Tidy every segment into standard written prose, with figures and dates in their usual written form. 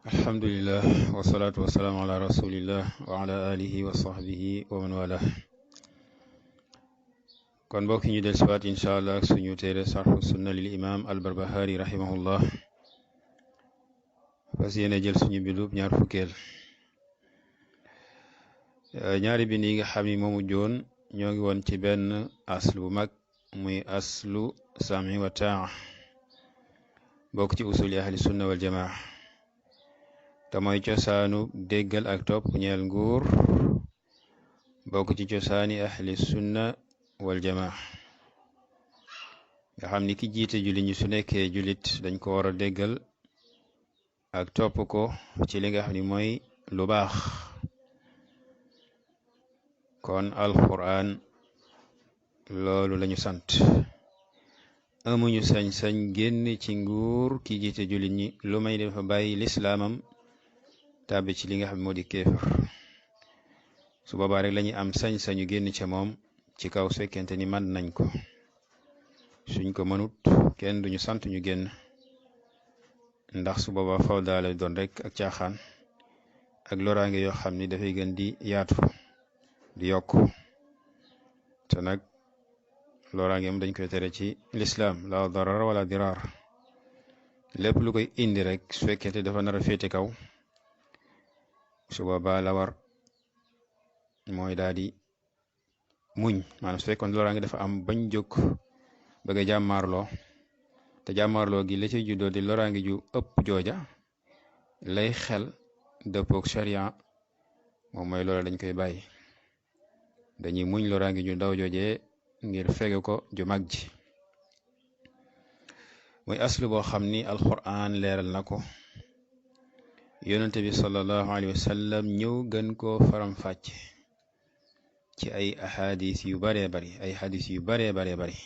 alhamdulillah wasalaatu wasalaamu ala rasulillah wa ala alihi wa sahbihi wa man wala kon mbokk ñu del siwaat incha allah ak suñu téere sarxu sunna lil imam albarbahari rahimahullah fas yéene jël suñu bindub ñaar fukkeel ñaari bind yi nga xam ni moomu joon ñoo ngi woon ci benn aslu bu mag muy aslu sami wa taa bokk ci usuli ahli sunna wal jamaa te mooy cosaanu déggal ak topp ñeel nguur bokk ci cosaani ahli sunna wal jamaa nga xam ni ki jiite jullit ñi su nekkee jullit dañ ko war a déggal ak topp ko ci li nga xam ni mooy lu baax kon alquran loolu lañu sant amuñu sañ-sañ génn ci nguur ki jiite jullit ñi lu may dafa bàyyi lislaamam tàbbi ci li nga xam ne moo di kéefar su boobaa rek lañuy am sañ-sañu génn ca moom ci kaw su fekkente ni man nañ ko suñ ko mënut kenn duñu sant ñu génn ndax su boobaa faw daala doon rek ak caaxaan ak loraange yoo xam ni dafay gën di yaatu di yokk te nag loraangeem dañ koy tere ci lislaam la darar wala diraar lépp lu koy indi rek su fekkente dafa nar a féete kaw su boobaa la war mooy daal di muñ maanaam su fekkoon loraange dafa am bañ jóg bëgg a jàmmaarloo te jàmmaarloo gi la ci juddoo di loraange ju ëpp jooja lay xel dëppook sharia moom mooy loola dañ koy bàyyi dañuy muñ loraange ju ndaw joojee ngir fege ko ju mag ji muy aslu boo xam ni alquran leeral na ko yonente bi sallallahu alayhi wa sallam ñëw gën koo faram-fàcce ci ay ahadis yu baree bari ay hadis yu baree bari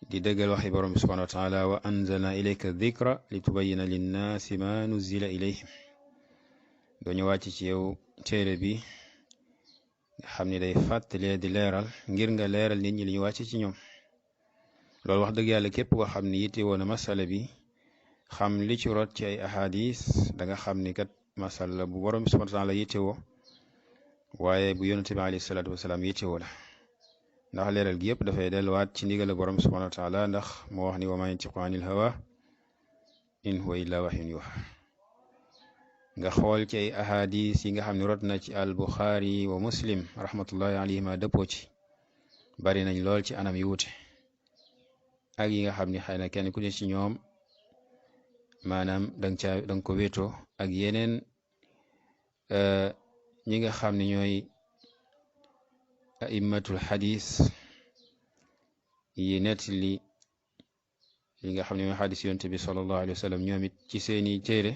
di dëggal waxi borom bi subhanahu wa taala wa anzalna ilayka dhikra li tubayyina linnaasi ma nuzila ilayhim dañu wàcc ci yow téere bi nga xam ni day fàttalee di leeral ngir nga leeral nit ñi li ñu wàcc ci ñoom loolu wax dëgg yàlla képp koo xam ni yitte woon na masala bi xam li ci rot ci ay ahadis da nga xam ni kat masala bu borom bi subhanahu wa taala yittewoo waaye bu yonente bi alayhi salaatu wasalaam yittewoo la ndax leeral gi yëpp dafay delluwaat ci ndigal borom bi subhanahu wa taala ndax moo wax ni wa ma yantiqu anil hawa in huwa illa wahyun yuha nga xool ci ay ahadis yi nga xam ne rot na ci al buxaari wa muslim rahmatullahi alayhima dëppoo ci bari nañ lool ci anam yu wute ak yi nga xam ne xëy na kenn ku ne ci ñoom maanaam danga ko wéetoo ak yeneen ñi nga xam ne ñooy aimmatul xadis yi nettali li nga xam ne mooy xadis yonte bi sallallahu alayhi wa sallam ñoom it ci seeni téere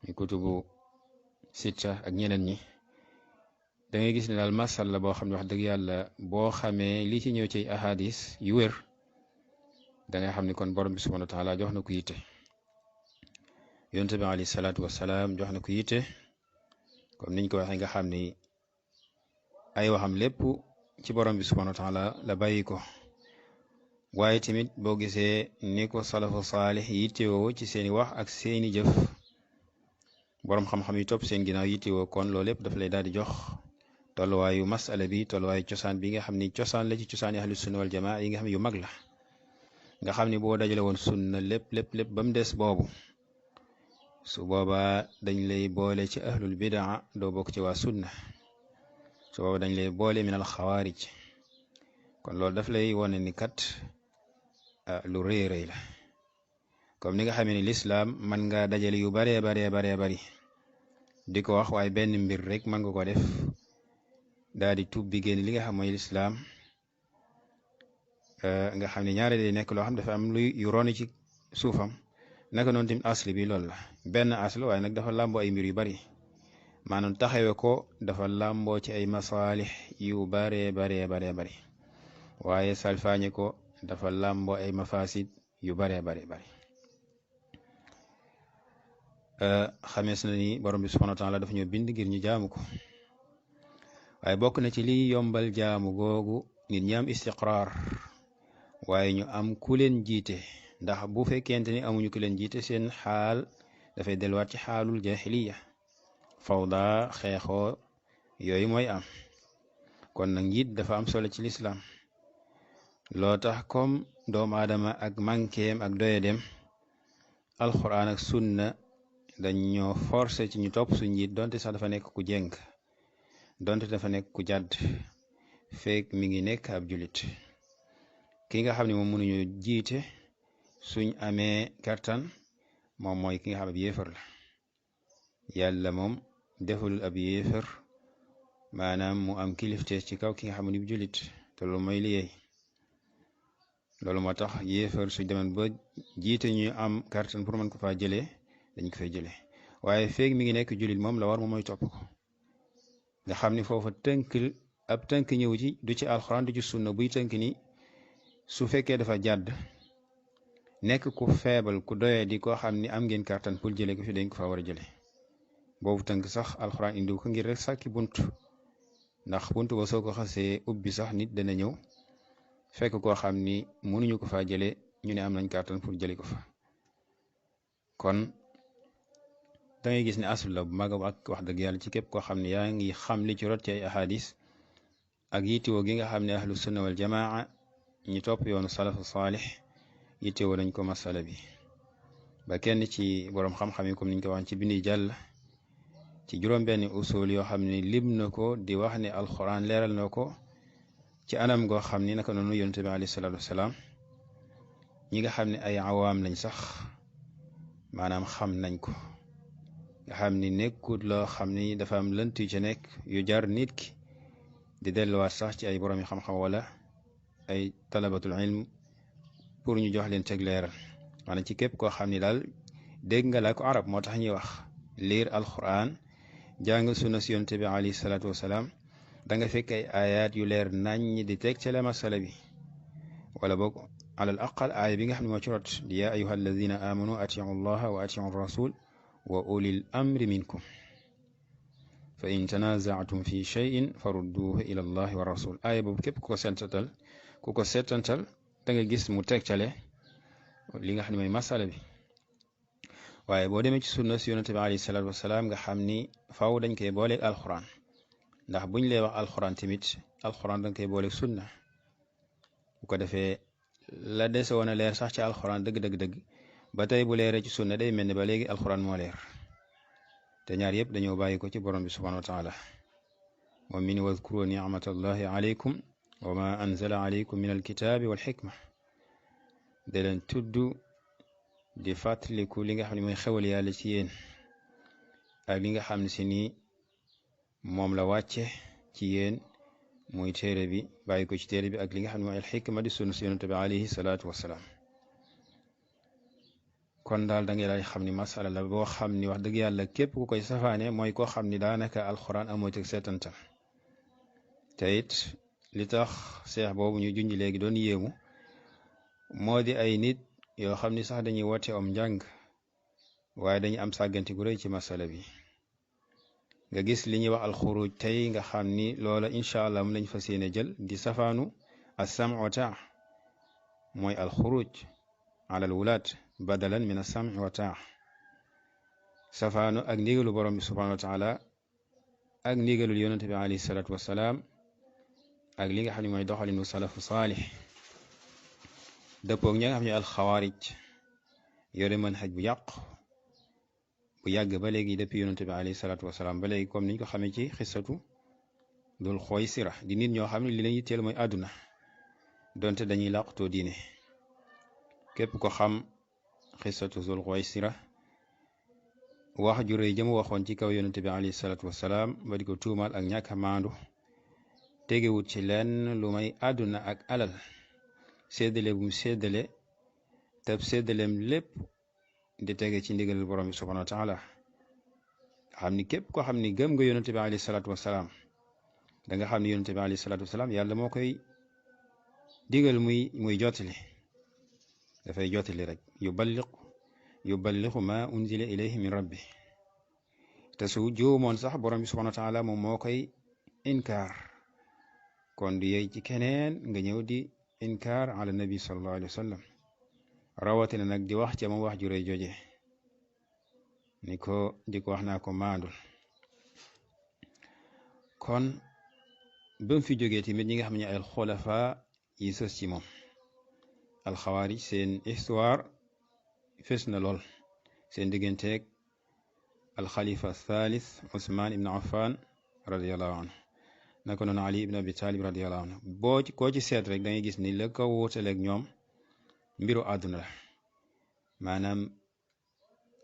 ñu kutubu sitta ak ñeneen ñi da ngay gis ne daal masal la boo xam ne wax dëgg yàlla boo xamee li ci ñëw ci ahadis yu wér da ngay xam ne kon borom bi subhanahu wa taala jox na ko yitte yonte bi alayhi salaatu wasalaam jox na ko yitte comme niñ ko waxee nga xam ni ay waxam lépp ci borom bi subhanahu wa taala la bàyyi ko waaye tamit boo gisee ni ko salafu saalih yittewoo ci seeni wax ak seeni jëf borom xam-xam yi topp seen ginnaaw yittewoo kon loolu lépp dafa lay daal di jox tolluwaayu masala bi tolluwaayu cosaan bi nga xam ni cosaan la ci cosaani ahlu sunna wal jamaa yi nga xam ne yu mag la nga xam ni boo dajale woon sunna lépp ba mu des boobu su boobaa dañ lay boole ci ahlul bidaa doo bokk ci waa sunna su boobaa dañ lay boole min al xawaarij kon loolu daf lay wane ni kat lu rëy la comme ni nga xamee ni lislaam man nga dajale yu baree bari di ko wax waaye benn mbir rek man nga ko def daal di tuub bi génn li nga xam mooy lislaam nga xam ne ñaare day nekk loo xam dafa am luy yu roni ci suufam naka noonu tamit asli bi loolu la benn asli waaye nag dafa làmboo ay mbir yu bari maanaam taxawe ko dafa làmboo ci ay masaalix yu bari waaye salfaañe ko dafa làmboo ay mafasid yu bari xamees na ni borom bi subhanahu wa taala dafa ñoo bind ngir ñu jaamu ko waaye bokk na ci li yombal jaamu googu nit ñi am istiqraar waaye ñu am ku leen jiite ndax bu fekkente ni amuñu ku leen jiite seen xaal dafay delluwaat ci xaalul jaahiliya fawda xeexoo yooyu mooy am. kon nag njiit dafa am solo ci lislaam loo tax comme doomu aadama ak mankeem ak doyadem alquran ak sunna dañ ñoo forcé ci ñu topp su njiit donte sax dafa nekk ku jeng donte dafa nekk ku jàdd feek mi ngi nekk ab julit ki nga xam ne moom mënuñu jiite suñ amee kartan moom mooy ki nga xam ab yéefar la yàlla moom deful ab yéefar maanaam mu am kiliftees ci kaw ki nga xam ne bu julit te loolu mooy liggéey loolu moo tax yéefar su demen ba jiite ñu am kartan pour mën ko faa jëlee dañ ko fay jëlee waaye feeg mi ngi nekk julit moom la war moom mooy topp ko nga xam ni foofa ab tënk ñëw ci du ci alxuraan du ci sunna buy tënk ni su fekkee dafa jàdd nekk ku feebal ku doyee di koo xam ni am ngeen kartan pour jëlee ko fi dañ ko fa war a jëlee boobu tënk sax alxuraan indiw ko ngir rek sàkki bunt ndax bunt ba soo ko xasee ubbi sax nit dana ñëw fekk koo xam ni mënuñu ko faa jëlee ñu ne am nañ kartan pour jëlee ko fa kon da ngay gis ne asul la bu mag ak wax dëgg yàlla ci képp koo xam ne yaa ngi xam li ci rot ci ay ahadis ak yittewoo gi nga xam ne ahlu sunna wal jamaa ñi topp yoonu salafu saalix yittewoo nañ ko masala bi ba kenn ci boroom xam-xam yi comme niñ ko wax ci bindi jàll ci juróom-benni usul yoo xam ne lim na ko di wax ne alquran leeral na ko ci anam goo xam ni naka noonu yonent bi alayhi salaatu wasalaam ñi nga xam ne ay awaam lañ sax maanaam xam nañ ko nga xam ni nekkut loo xam ni dafa am lënt yu ci nekk yu jar nit ki di delluwaat sax ci ay borom yi xam-xam wala ay talabatul ilm pour ñu jox leen teg leeral maanaam ci képp koo xam ni daal dégg nga la ko arab moo tax ñuy wax liir alquran jàng sunna si yonent bi alayhi salaatu wasalaam da nga fekk ay ayat yu leer nañ di teg ci la masala bi wala boog alal aqal aaya bi nga xam ne moo ci rot di yaa ayuha alladina amanu atiu allaha wa atiu rasul wa ulil amri minkum fa in tanazaatum fi cheyin farudduhu ila allahi wa rasul aaya boobu képp ku ko seetantal da nga gis mu tegtale li nga xam ne mooy masala bi waaye boo demee ci sunna si yonente bi alayhi salaatu wasalaam nga xam ni faw dañ koy booleeg alquran ndax buñ lay wax alquran tamit alquran dañ koy booleeg sunna bu ko defee la dese woon a leer sax ci alquran dëgg ba tey bu leeree ci sunna day mel ni ba léegi alquran moo leer te ñaar yëpp dañoo bàyyi ko ci borom bi subhanahu wa taala moom mi ni wadkuru nicmatallahi alaykum wa ma anzala alaykum min alkitaabi wal xikma da leen tudd di fàttaliku li nga xam ne mooy xewal yàlla ci yéen ak li nga xam ne si nii moom la wàcce ci yéen muy téere bi bàyyi ko ci téere bi ak li nga xam ne mooy alxikma di sunna si yonent bi alayhi salaatu wassalaam kon daal da ngay daal xam ni masala la boo xam ni wax dëgg yàlla képp ku koy safaane mooy koo xam ni daanaka alxuraan amoo ci seetantal te it li tax seex boobu ñu junj léegi doon yéemu moo di ay nit yoo xam ni sax dañuy woote am njàng waaye dañuy am sàgganti gu rëy ci masala bi nga gis li ñuy wax alxuruj tey nga xam ni loola incha allah mu lañ fas yéene jël di safaanu as-sam' wa taa mooy alxuruj ala al wulaat badalan min as-sam' wa taa safaanu ak ndigalu borom bi subhanahu wa taala ak ndigalul yonente bi alayhi salaatu wassalaam ak li nga xam ne mooy doxalinu salafu saalix dëppoog ñi nga xam ne alxawaarij yore mën xaj bu yàgg ba léegi depuis yonente bi alayhi salaatu wasalaam ba léegi comme niñ ko xamee ci xissatu dul xooy sira di nit ñoo xam ne li leen yitteel mooy àdduna donte dañuy làqutoo diine képp ko xam xissatu dul xooy sira wax ju rëy jëm waxoon ci kaw yonente bi alayhi salaatu wasalaam ba di ko tuumaal ak ñàkk a maandu tegewut ci lenn lu may àdduna ak alal séddale bu mu séddale te séddaleem lépp di tege ci ndigalal borom bi subhanahu wa taala xam ni képp koo xam ni gëm nga yonente bi alayhi salaatu wasalaam da nga xam ni yonente bi alayhi salaatu wasalaam yàlla moo koy digal muy jottali dafay jottali rek yuballiqu ma unzila ilayhi min rabbi te su juumoon sax borom bi subhanahu wa taala moom moo koy inkaar kon di yey ci keneen nga ñëw di inkaar ala nabi sallallahu alayhi wa sallam rawatina nag di wax ca moom wax ju rëy jooje ni ko di ko wax naa ko maandul. kon ba mu fi jógee tamit ñi nga xam ne ay xulafa yi sës ci moom alxawaarij seen histoire fës na lool seen digganteeg alxalifa thalith Usmaan ibn Affan radiallahu anhu naka noonu Ali ibn Abi Talib radiallahu anhu koo ci seet rek da ngay gis ni la ko wuutaleeg ñoom mbiru àdduna la. maanaam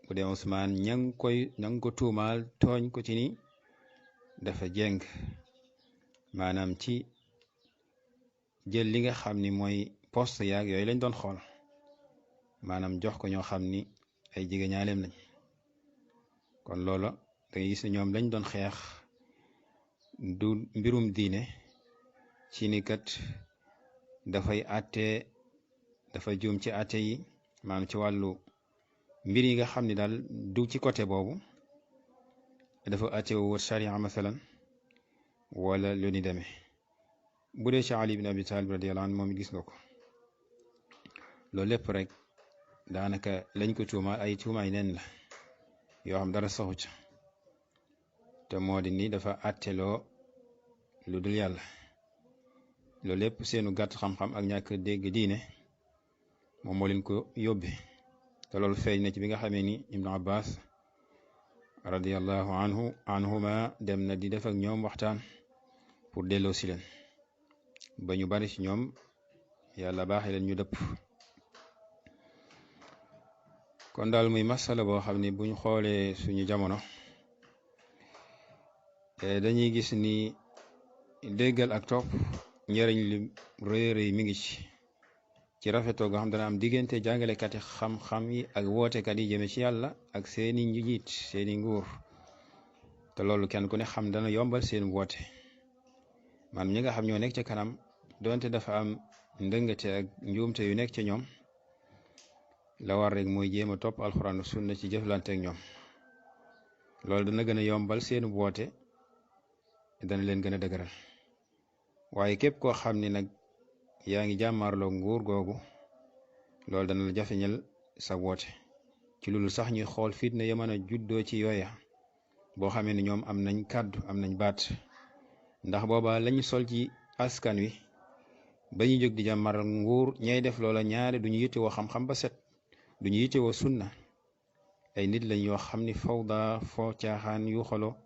bu dee Usmaan ña ngi ko tuumaal tooñ ko ci ni dafa jeng maanaam ci jël li nga xam ni mooy poste yaag yooyu lañ doon xool maanaam jox ko ñoo xam ni ay jigéen ñaaleem lañ. kon loola da ngay gis ne ñoom lañ doon xeex du mbirum diine ci ni kat dafay àtte dafa juum ci àtte yi maanaam ci wàllu mbir yi nga xam ni daal du ci côté boobu dafa àtte wu sharia masalan wala lu ni demee. bu dee ci Ali ibn Abi Talib radiyallahu anhu moom gis nga ko loolu lépp rek daanaka lañ ko tuumaal ay tuumaay neen la yoo xam dara saxu ca te moo di ni dafa àtteloo lu dul yàlla. loolu lépp seenu gàtt xam-xam ak ñàkk dégg diine moom moo leen ko yóbbe te loolu feeñ na ci bi nga xamee ni Ibnu Abbas radiyallahu anhuma dem na di def ak ñoom waxtaan pour delloo si leen ba ñu bari ci ñoom yàlla baaxee leen ñu dëpp. kon daal muy masala boo xam ne buñ xoolee suñu jamono dañuy gis ni déggal ak topp njëriñ li rëy mi ngi ci rafetoo goo xam dana am diggante jàngalekati xam-xam yi ak wootekat yi jëme ci yàlla ak seeni njiit seeni nguur te loolu kenn ku ne xam dana yombal seen woote. maanaam ñi nga xam ñoo nekk ca kanam donte dafa am ndëngate ak njuumte yu nekk ca ñoom la war rek mooy jéem a topp alxuraan sunna ci jëflante ak ñoom. loolu dana gën a yombal seen woote dana leen gën a dëgëral. waaye képp koo xam ni nag yaa ngi jàmmaarloo nguur googu loolu dana la jafeñal sa woote ci loolu sax ñuy xool fitna ya mën a juddoo ci yooya boo xamee ne ñoom am nañ kàddu am nañ baat ndax booba lañ sol ci askan wi ba ñu jóg di jàmmaral nguur ñay def loola ñaare duñu yittewoo xam-xam ba set duñu yittewoo sunna ay nit lañ yoo xam ni fawda foo caaxaan yu xolo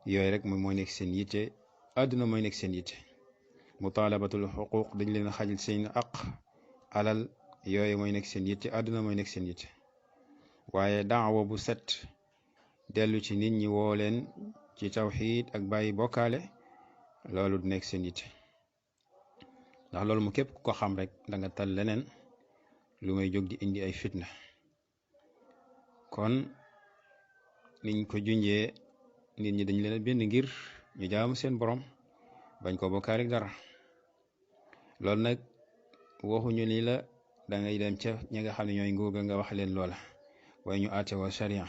yooyu rek moom mooy nekk seen yitte àdduna mooy nekk seen yitte mutaalabatul xuquq dañ leen xajal seen aq alal yooyu mooy nekk seen yitte àdduna mooy nekk seen yitte. waaye daawa bu set dellu ci nit ñi woo leen ci tawxiid ak bàyyi bokkaale loolu du nekk seen yitte ndax loolu mu képp ku ko xam rek da nga tal leneen lu may jóg di indi ay fitna. kon niñ ko junjee nit ñi dañ leen a bind ngir ñu jaamu seen borom bañ ko bokkaale dara. loolu nag waxuñu ni la da ngay dem ca ñi nga xam ne ñooy nguur ga nga wax leen loola waaye ñu àtte wa sharia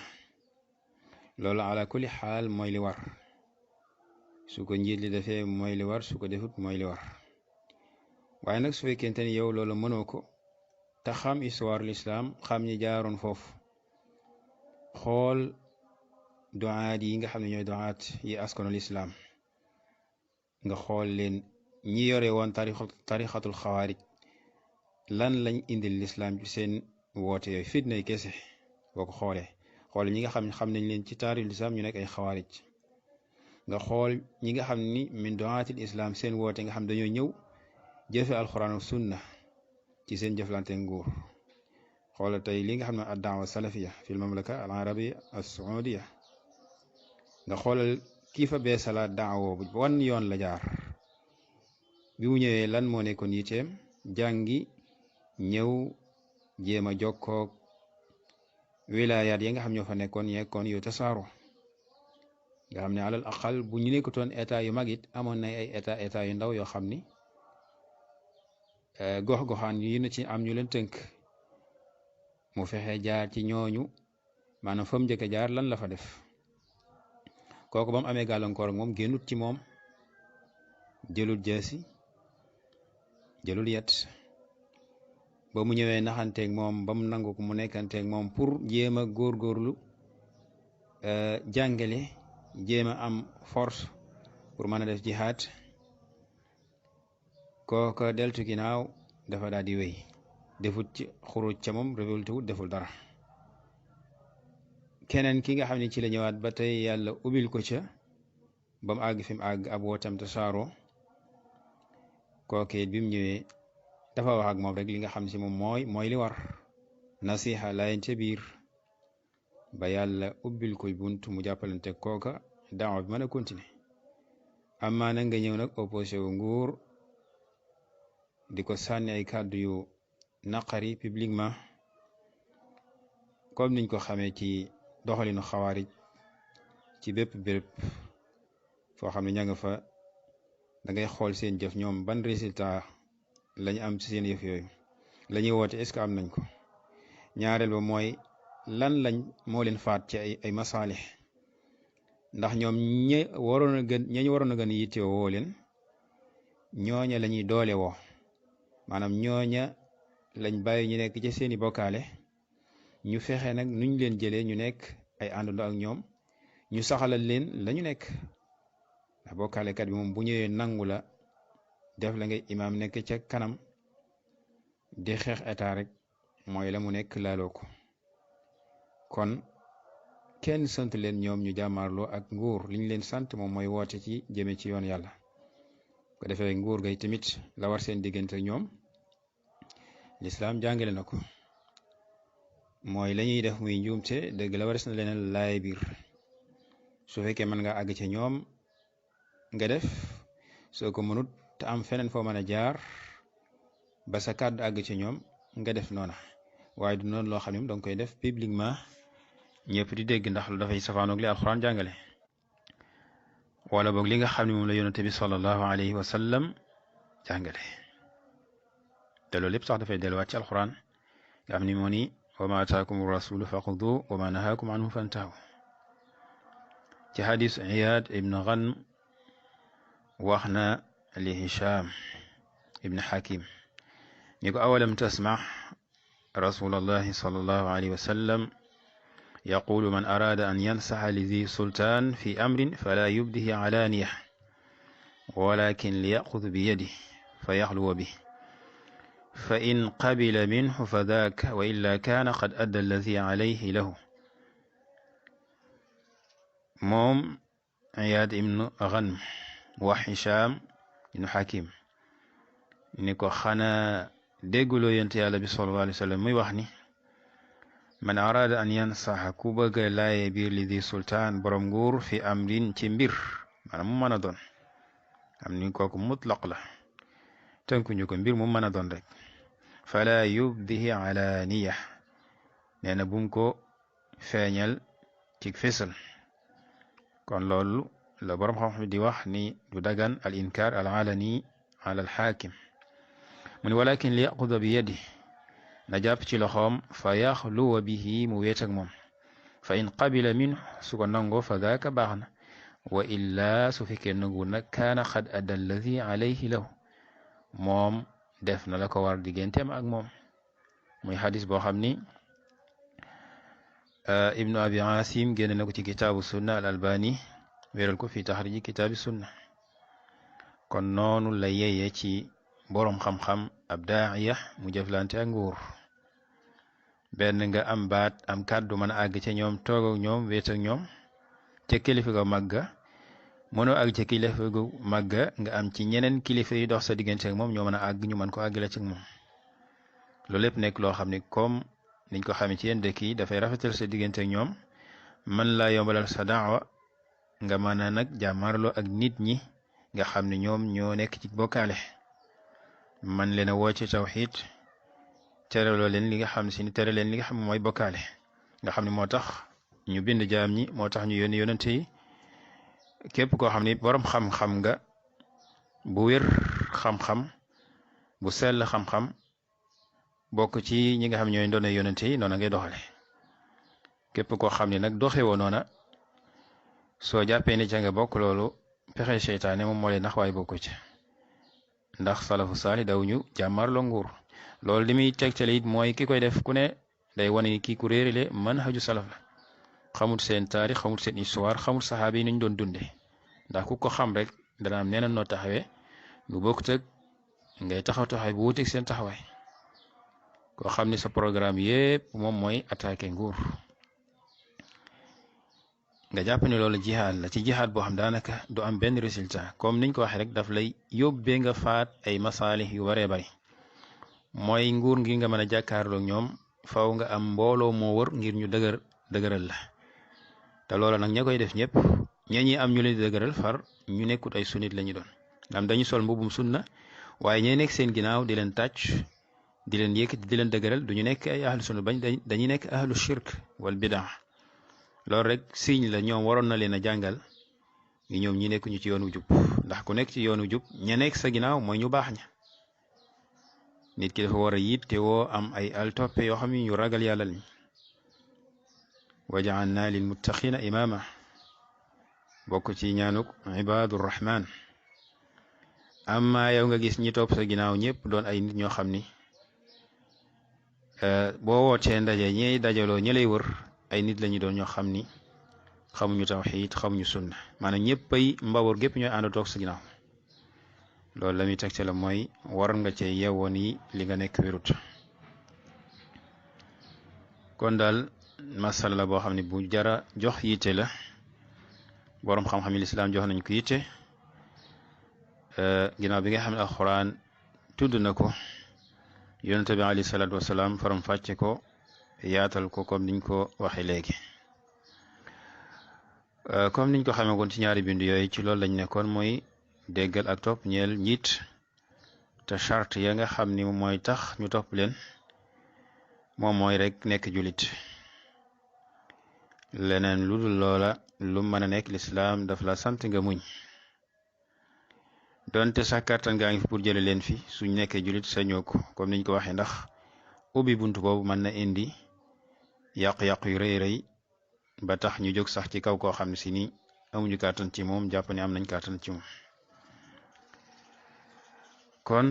loolu ala kulli xaal mooy li war su ko njiit li defee mooy li war su ko defut mooy li war. waaye nag su fekkente ni yow loolu mënoo ko te xam histoire l'islam xam ñi jaaroon foofu xool duaat yi nga xam ne ñooy duaat yi askanul islam nga xool leen ñi yore woon tarixatul xawaarij lan lañ indil l'islam ci seen woote yooyu fitna yi kese boo ko xoolee xool ñi nga xam nañ leen ci taarixul islam ñu nekk ay xawaarij nga xool ñi nga xam ni min duaatil islam seen woote nga xam dañoo ñëw jëfe alquran ak sunna ci seen jëflante nguur. xoola tey li nga xam ne ad-daawa salafiya fil mamlaka al arabia as saudiya nga xoolal kii fa beesalaat daawa bu wan yoon la jaar bi mu ñëwee lan moo nekkoon yiteem jàngi ñëw jéem a jokkoog wilayaat yi nga xam ñoo fa nekkoon yu tasaaro nga xam ne alal aqal bu ñu nekkutoon état yu mag it amoon na ay état yu ndaw yoo xam ni gox-goxaan yi na ci am ñu leen tënk mu fexe jaar ci ñooñu maanaam fa mu njëkk a jaar lan la fa def kooku ba mu amee gàllankoor ak moom génnut ci moom jëlul jeesi jëlul yet ba mu ñëwee naxanteeg moom ba mu nangu ko mu nekkanteeg moom pour jéem a góorgóorlu jàngale jéem a am force pour mën a def jihaad kooka deltu ginnaaw dafa daal di wéy defut ci xuruj ca moom révolté wut deful dara keneen ki nga xam ne ci la ñëwaat ba tey yàlla ubbil ko ca ba mu àgg fi mu àgg ab wootam te saaro kooke bi mu ñëwee dafa wax ak moom rek li nga xam si moom mooy li war nasiha layen ca biir ba yàlla ubbil koy bunt mu jàppalante kooka daawa bi mën a continuer amaa nag nga ñëw nag opposé wu nguur di ko sànni ay kàddu yu naqari publiquement comme niñ ko xamee ci doxalinu xawaarij ci bépp béréb foo xam ne ña nga fa da ngay xool seen jëf ñoom ban résultat lañu am ci seen yëf yooyu la ñuy woote est-ce que am nañ ko ñaareel ba mooy lan lañ moo leen faat ci ay masaalix ndax ñoom ñañu waroon a gën yitte woo leen ñooña la ñuy doole woo maanaam ñooña lañ bàyyi ñu nekk ci seeni bokkaale ñu fexe nag nuñ leen jëlee ñu nekk ay àndandoo ak ñoom ñu saxalal leen la ñu nekk ndax bokkaalekat bi moom bu ñëwee nangu la def la ngay imaam nekk ca kanam di xeex état rek mooy la mu nekk laaloo ko kon kenn sant leen ñoom ñu jàmmaarloo ak nguur liñ leen sant moom mooy woote ci jëme ci yoon yàlla ko defee nguur gay tamit la war seen diggante ñoom lislaam jàngale na ko mooy la ñuy def muy njuumte dëgg la wares na leen laay biir su fekkee mën nga àgg ca ñoom nga def soo ko mënut te am feneen foo mën a jaar ba sa kàddu àgg ci ñoom nga def noona waaye du noonu loo xam ne danga koy def publiquement ñëpp di dégg ndax lu dafay safaanoog li alxuraan jàngale wala boog li nga xam ne moom la yonente bi sallallahu alayhi wa sallam jàngale te loolu lépp sax dafay delluwaat ci alxuraan nga xam ni moo ni wa ma ataakum rasulu faxudu wa ma nahaakum anhu fantahu ci xadis Iyaad ibn Ghanm wax na li Hisham ibn Hakim ni ko awalam tasma rasulallahi sallallahu alayhi wa sallam yaqulu man arada an yansaxa li zi sultaan fi amrin fala yubdihi alaaniya walakin liyaxud bi yadi fa yaxluwa bi fa in qabila minhu fa daaka wa illa kaana qad adda allazi alayhi lahu moom Iyaad ibn Ghanm wax Hisham ibn Hakim ni ko xanaa dégguloo yonent yàlla bi sallallahu alayhi wa sallam muy wax ni man arada an yansaxa ku bëgg a laaye biir li di sultaan borom nguur fi amrin ci mbir maanaam mu mën a doon am ni kooku mutlaq la tënkuñu ko mbir mu mën a doon rek fala yubdihi alaaniya nee na bum ko feeñal ci fésal kon loolu la borom xam-xam di wax ni du dagan al inkar al alani ala al xaakim mu ni walakin li yaquda bi yadi na jàpp ci loxoom fa yaxluwa bihi mu weet ak moom fa in qabila minhu su ko nangoo fa daaka baax na wa illa su fekkee nangu nag kaana xad adda alladi alayhi lahu moom def na la ko war digganteem ak moom muy xadis boo xam ni ibnu abi asim génne na ko ci kitaabu sunna al albani wéeral ko fi taxriji kitaabi sunna kon noonu la yeye ci boroom xam-xam ab daaiya mu jëflante ak nguur benn nga am baat am kàddu mën a àgg ca ñoom toog ak ñoom wéet ak ñoom ca kilifa ga màgga mënoo àgg ca kilifa gu màgga nga am ci ñeneen kilifa yi dox sa diggante ak moom ñoo mën a àgg ñu mën ko àggale ci moom loolu lépp nekk loo xam ne comme niñ ko xamee ci yenn dëkk yi dafay rafetal sa diggante ak ñoom man laa yombalal sa daawa nga mën a nag jàmmarloo ak nit ñi nga xam ne ñoom ñoo nekk ci bokkaale man leen a woo ci tawxiid tereloo leen li nga xam si ni tere leen li nga xam mooy bokkaale nga xam ne moo tax ñu bind jaam ñi moo tax ñu yónni yonente yi képp koo xam ni borom xam-xam nga bu wér xam-xam bu sell xam-xam bokk ci ñi nga xam ñooy doone yonente yi noona ngay doxale képp koo xam ne nag doxewoo noona soo jàppee ni ca nga bokk loolu pexe seytaane moom moo leen nax waaye bokku ci ndax salafu saali daw ñu jàmmarloo nguur loolu li muy tegtale it mooy ki koy def ku ne day wane ni kii ku réerile manhaju salaf la xamul seen taarix xamul seen histoire xamul saxaaba yi nañ doon dunde ndax ku ko xam rek dana am neneen noo taxawee lu bokkut ak ngay taxawaay bu wuuteeg seen taxawaay koo xam ne sa programme yépp moom mooy attaquer nguur nga jàpp ne loolu jihaad la ci jihaad boo xam daanaka du am benn résultat comme niñ ko waxee rek daf lay yóbbee nga faat ay masaalix yu baree bari mooy nguur ngi nga mën a jàkkaarloo ñoom faw nga am mbooloo moo wër ngir ñu dëgëral la te loola nag ña koy def ñëpp ñi am ñu leen di dëgëral far ñu nekkut ay sunnit lañu doon am dañu sol mbubum sunna waaye ñee nekk seen ginnaaw di leen tàcc di leen yëkkati di leen dëgëral duñu nekk ay ahlu sunna bañ dañuy nekk ahlu shirk wal bidaa loolu rek signe la ñoom waroon na leen a jàngal ñi ñoom ñi nekkuñu ci yoonu jub ndax ku nekk ci yoonu jub ña nekk sa ginnaaw mooy ñu baax ña nit ki dafa war a yitte woo am ay altoppe yoo xam ne ñu ragal yàlla lañ wa ja'alna lil muttaqina imama bokk ci ñaanuk ibadur rahman amma yow nga gis ñi topp sa ginnaaw ñëpp doon ay nit ñoo xam ni boo wootee ndaje ñey dajaloo ñi lay wër ay nit lañu doon ñoo xam ni xamuñu tawxiid xamuñu sunna maanaam ñëpp ay mbawor gépp ñooy ànd toog sa ginnaaw loolu la muy tegte la mooy war nga cee yewoon yi li nga nekk wérut kon daal masala la boo xam ne bu jara jox yitte la boroom xam-xam yi lislaam jox nañ ko yitte ginnaaw bi nga xam ne alxuraan tudd na ko yonente bi alayhi salaatu wasalaam faram fàcce ko yaatal ko comme niñ ko waxe léegi comme niñ ko xamee woon ci ñaari bind yooyu ci loolu lañ nekkoon mooy déggal ak topp ñeel njiit te charte ya nga xam ni mooy tax ñu topp leen moom mooy rek nekk julit leneen lu dul loola lu mën a nekk lislaam daf la sant nga muñ donte sax kàttan gaa ngi fi pour jële leen fi suñ nekkee julit sañoo ko comme niñ ko waxee ndax ubbi buntu boobu mën na indi yàqu-yàqu yu rëy rëy ba tax ñu jóg sax ci kaw koo xam ne si ni amuñu kàttan ci moom jàpp ne am nañ kàttan ci moom kon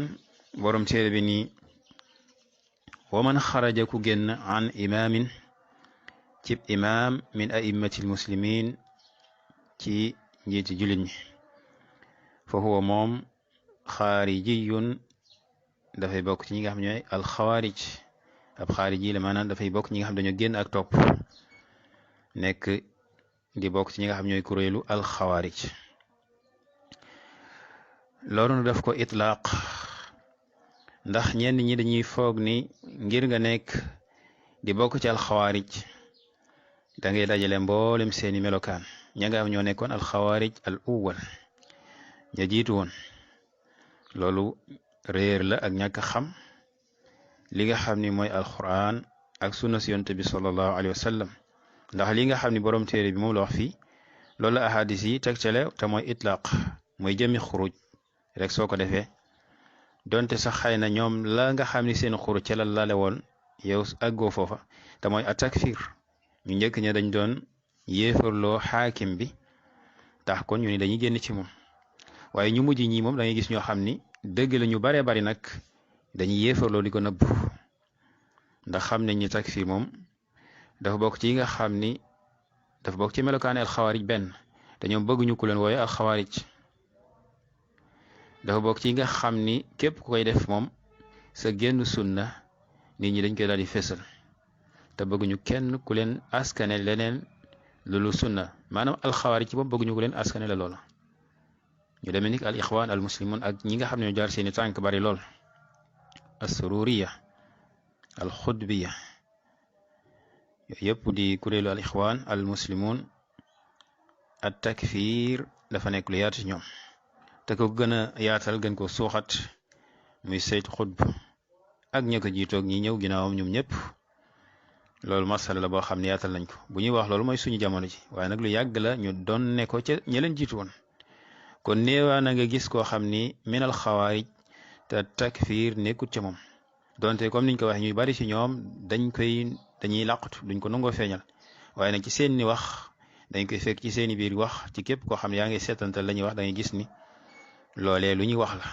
borom téere bi nii wa man xaraja ku génn an imaamin cib imaam min aimmatil muslimin ci njiiti julit ñi fa huwa moom xaarijiyun dafay bokk ci ñi nga xam ñooy alxawaarij ab xaariji la maanaam dafay bokk ñi nga xam dañoo génn ak topp nekk di bokk ci ñi nga xam ñooy kuréelu alxawaarij loolu nu def ko itlaaq ndax ñenn ñi dañuy foog ni ngir nga nekk di bokk ci alxawaarij da ngay dajale mboolem seeni melokaan ña nga am ñoo nekkoon alxawaarij al awwal ña jiitu woon loolu réer la ak ñàkk xam li nga xam ni mooy alquran ak sunna si yonent bi sallallahu alayhi wa sallam ndax li nga xam ni borom téere bi moom la wax fii loolu la ahadis yi tegtale te mooy itlaq mooy jëmi xuruj rek soo ko defee donte sax xëy na ñoom la nga xam ni seen xuruj ca la lale woon yow àggoo foofa te mooy atakfir ñu njëkk ña dañ doon yéefarloo xaakim bi tax kon ñu ni dañuy génn ci moom waaye ñu mujj ñi moom da ngay gis ñoo xam ni dëgg la ñu baree bari nag dañuy yéefarloo di ko nëbb ndax xam nañ ni takfir moom dafa bokk ci yi nga xam ni dafa bokk ci melokaane alxawaarij benn te ñoom bëgguñu ku leen wooye alxawaarij dafa bokk ci yi nga xam ni képp ku koy def moom sa génn sunna nit ñi dañ koy daal di fésal te bëgguñu kenn ku leen askane leneen loolu sunna maanaam alxawaarij ci moom bëgguñu ku leen askane la loola ñu demee ni al ixwaan al muslimun ak ñi nga xam ne ñoo jaar seeni tànk bari lool assururiya al xudbiya yëpp di kuréelu al ixwaan al muslimun at takfir dafa nekk lu yaatu ci ñoom te ko gën a yaatal gën ko suuxat muy sayt xutb ak ña ko jiitoog ñi ñëw ginnaawam ñoom ñëpp loolu masala la boo xam ne yaatal nañ ko bu ñuy wax loolu mooy suñu jamono ji waaye nag lu yàgg la ñu doon ne ko ca ña leen jiitu woon kon néewaa na nga gis koo xam ni minal xawaarij te takfir nekkut ca moom donte comme niñ ko waxee ñuy bari ci ñoom dañuy làqatu duñ ko nangoo feeñal waaye nag ci seen ni wax dañ koy fekk ci seeni biir wax ci képp koo xam ne yaa ngi seetantal la ñuy wax da ngay gis ni loolee lu ñuy wax la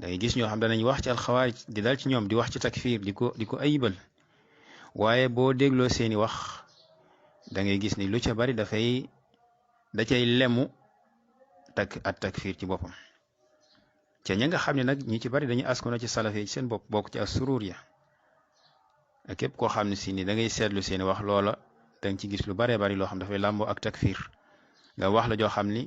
da ngay gis ñoo xam danañ wax ci alxawaarij di dal ci ñoom di wax ci takfir di ko ayibal waaye boo dégloo seeni wax da ngay gis ni lu ca bari da cay lemu at takfir ci boppam ca ña nga xam ne nag ñi ci bari dañuy askano ci salafe ci seen bopp bokk ci as-sururiya ak képp koo xam ne si ni da ngay seetlu seen wax loola danga ci gis lu baree bari loo xam dafay làmboo ak takfir nga wax la joo xam ni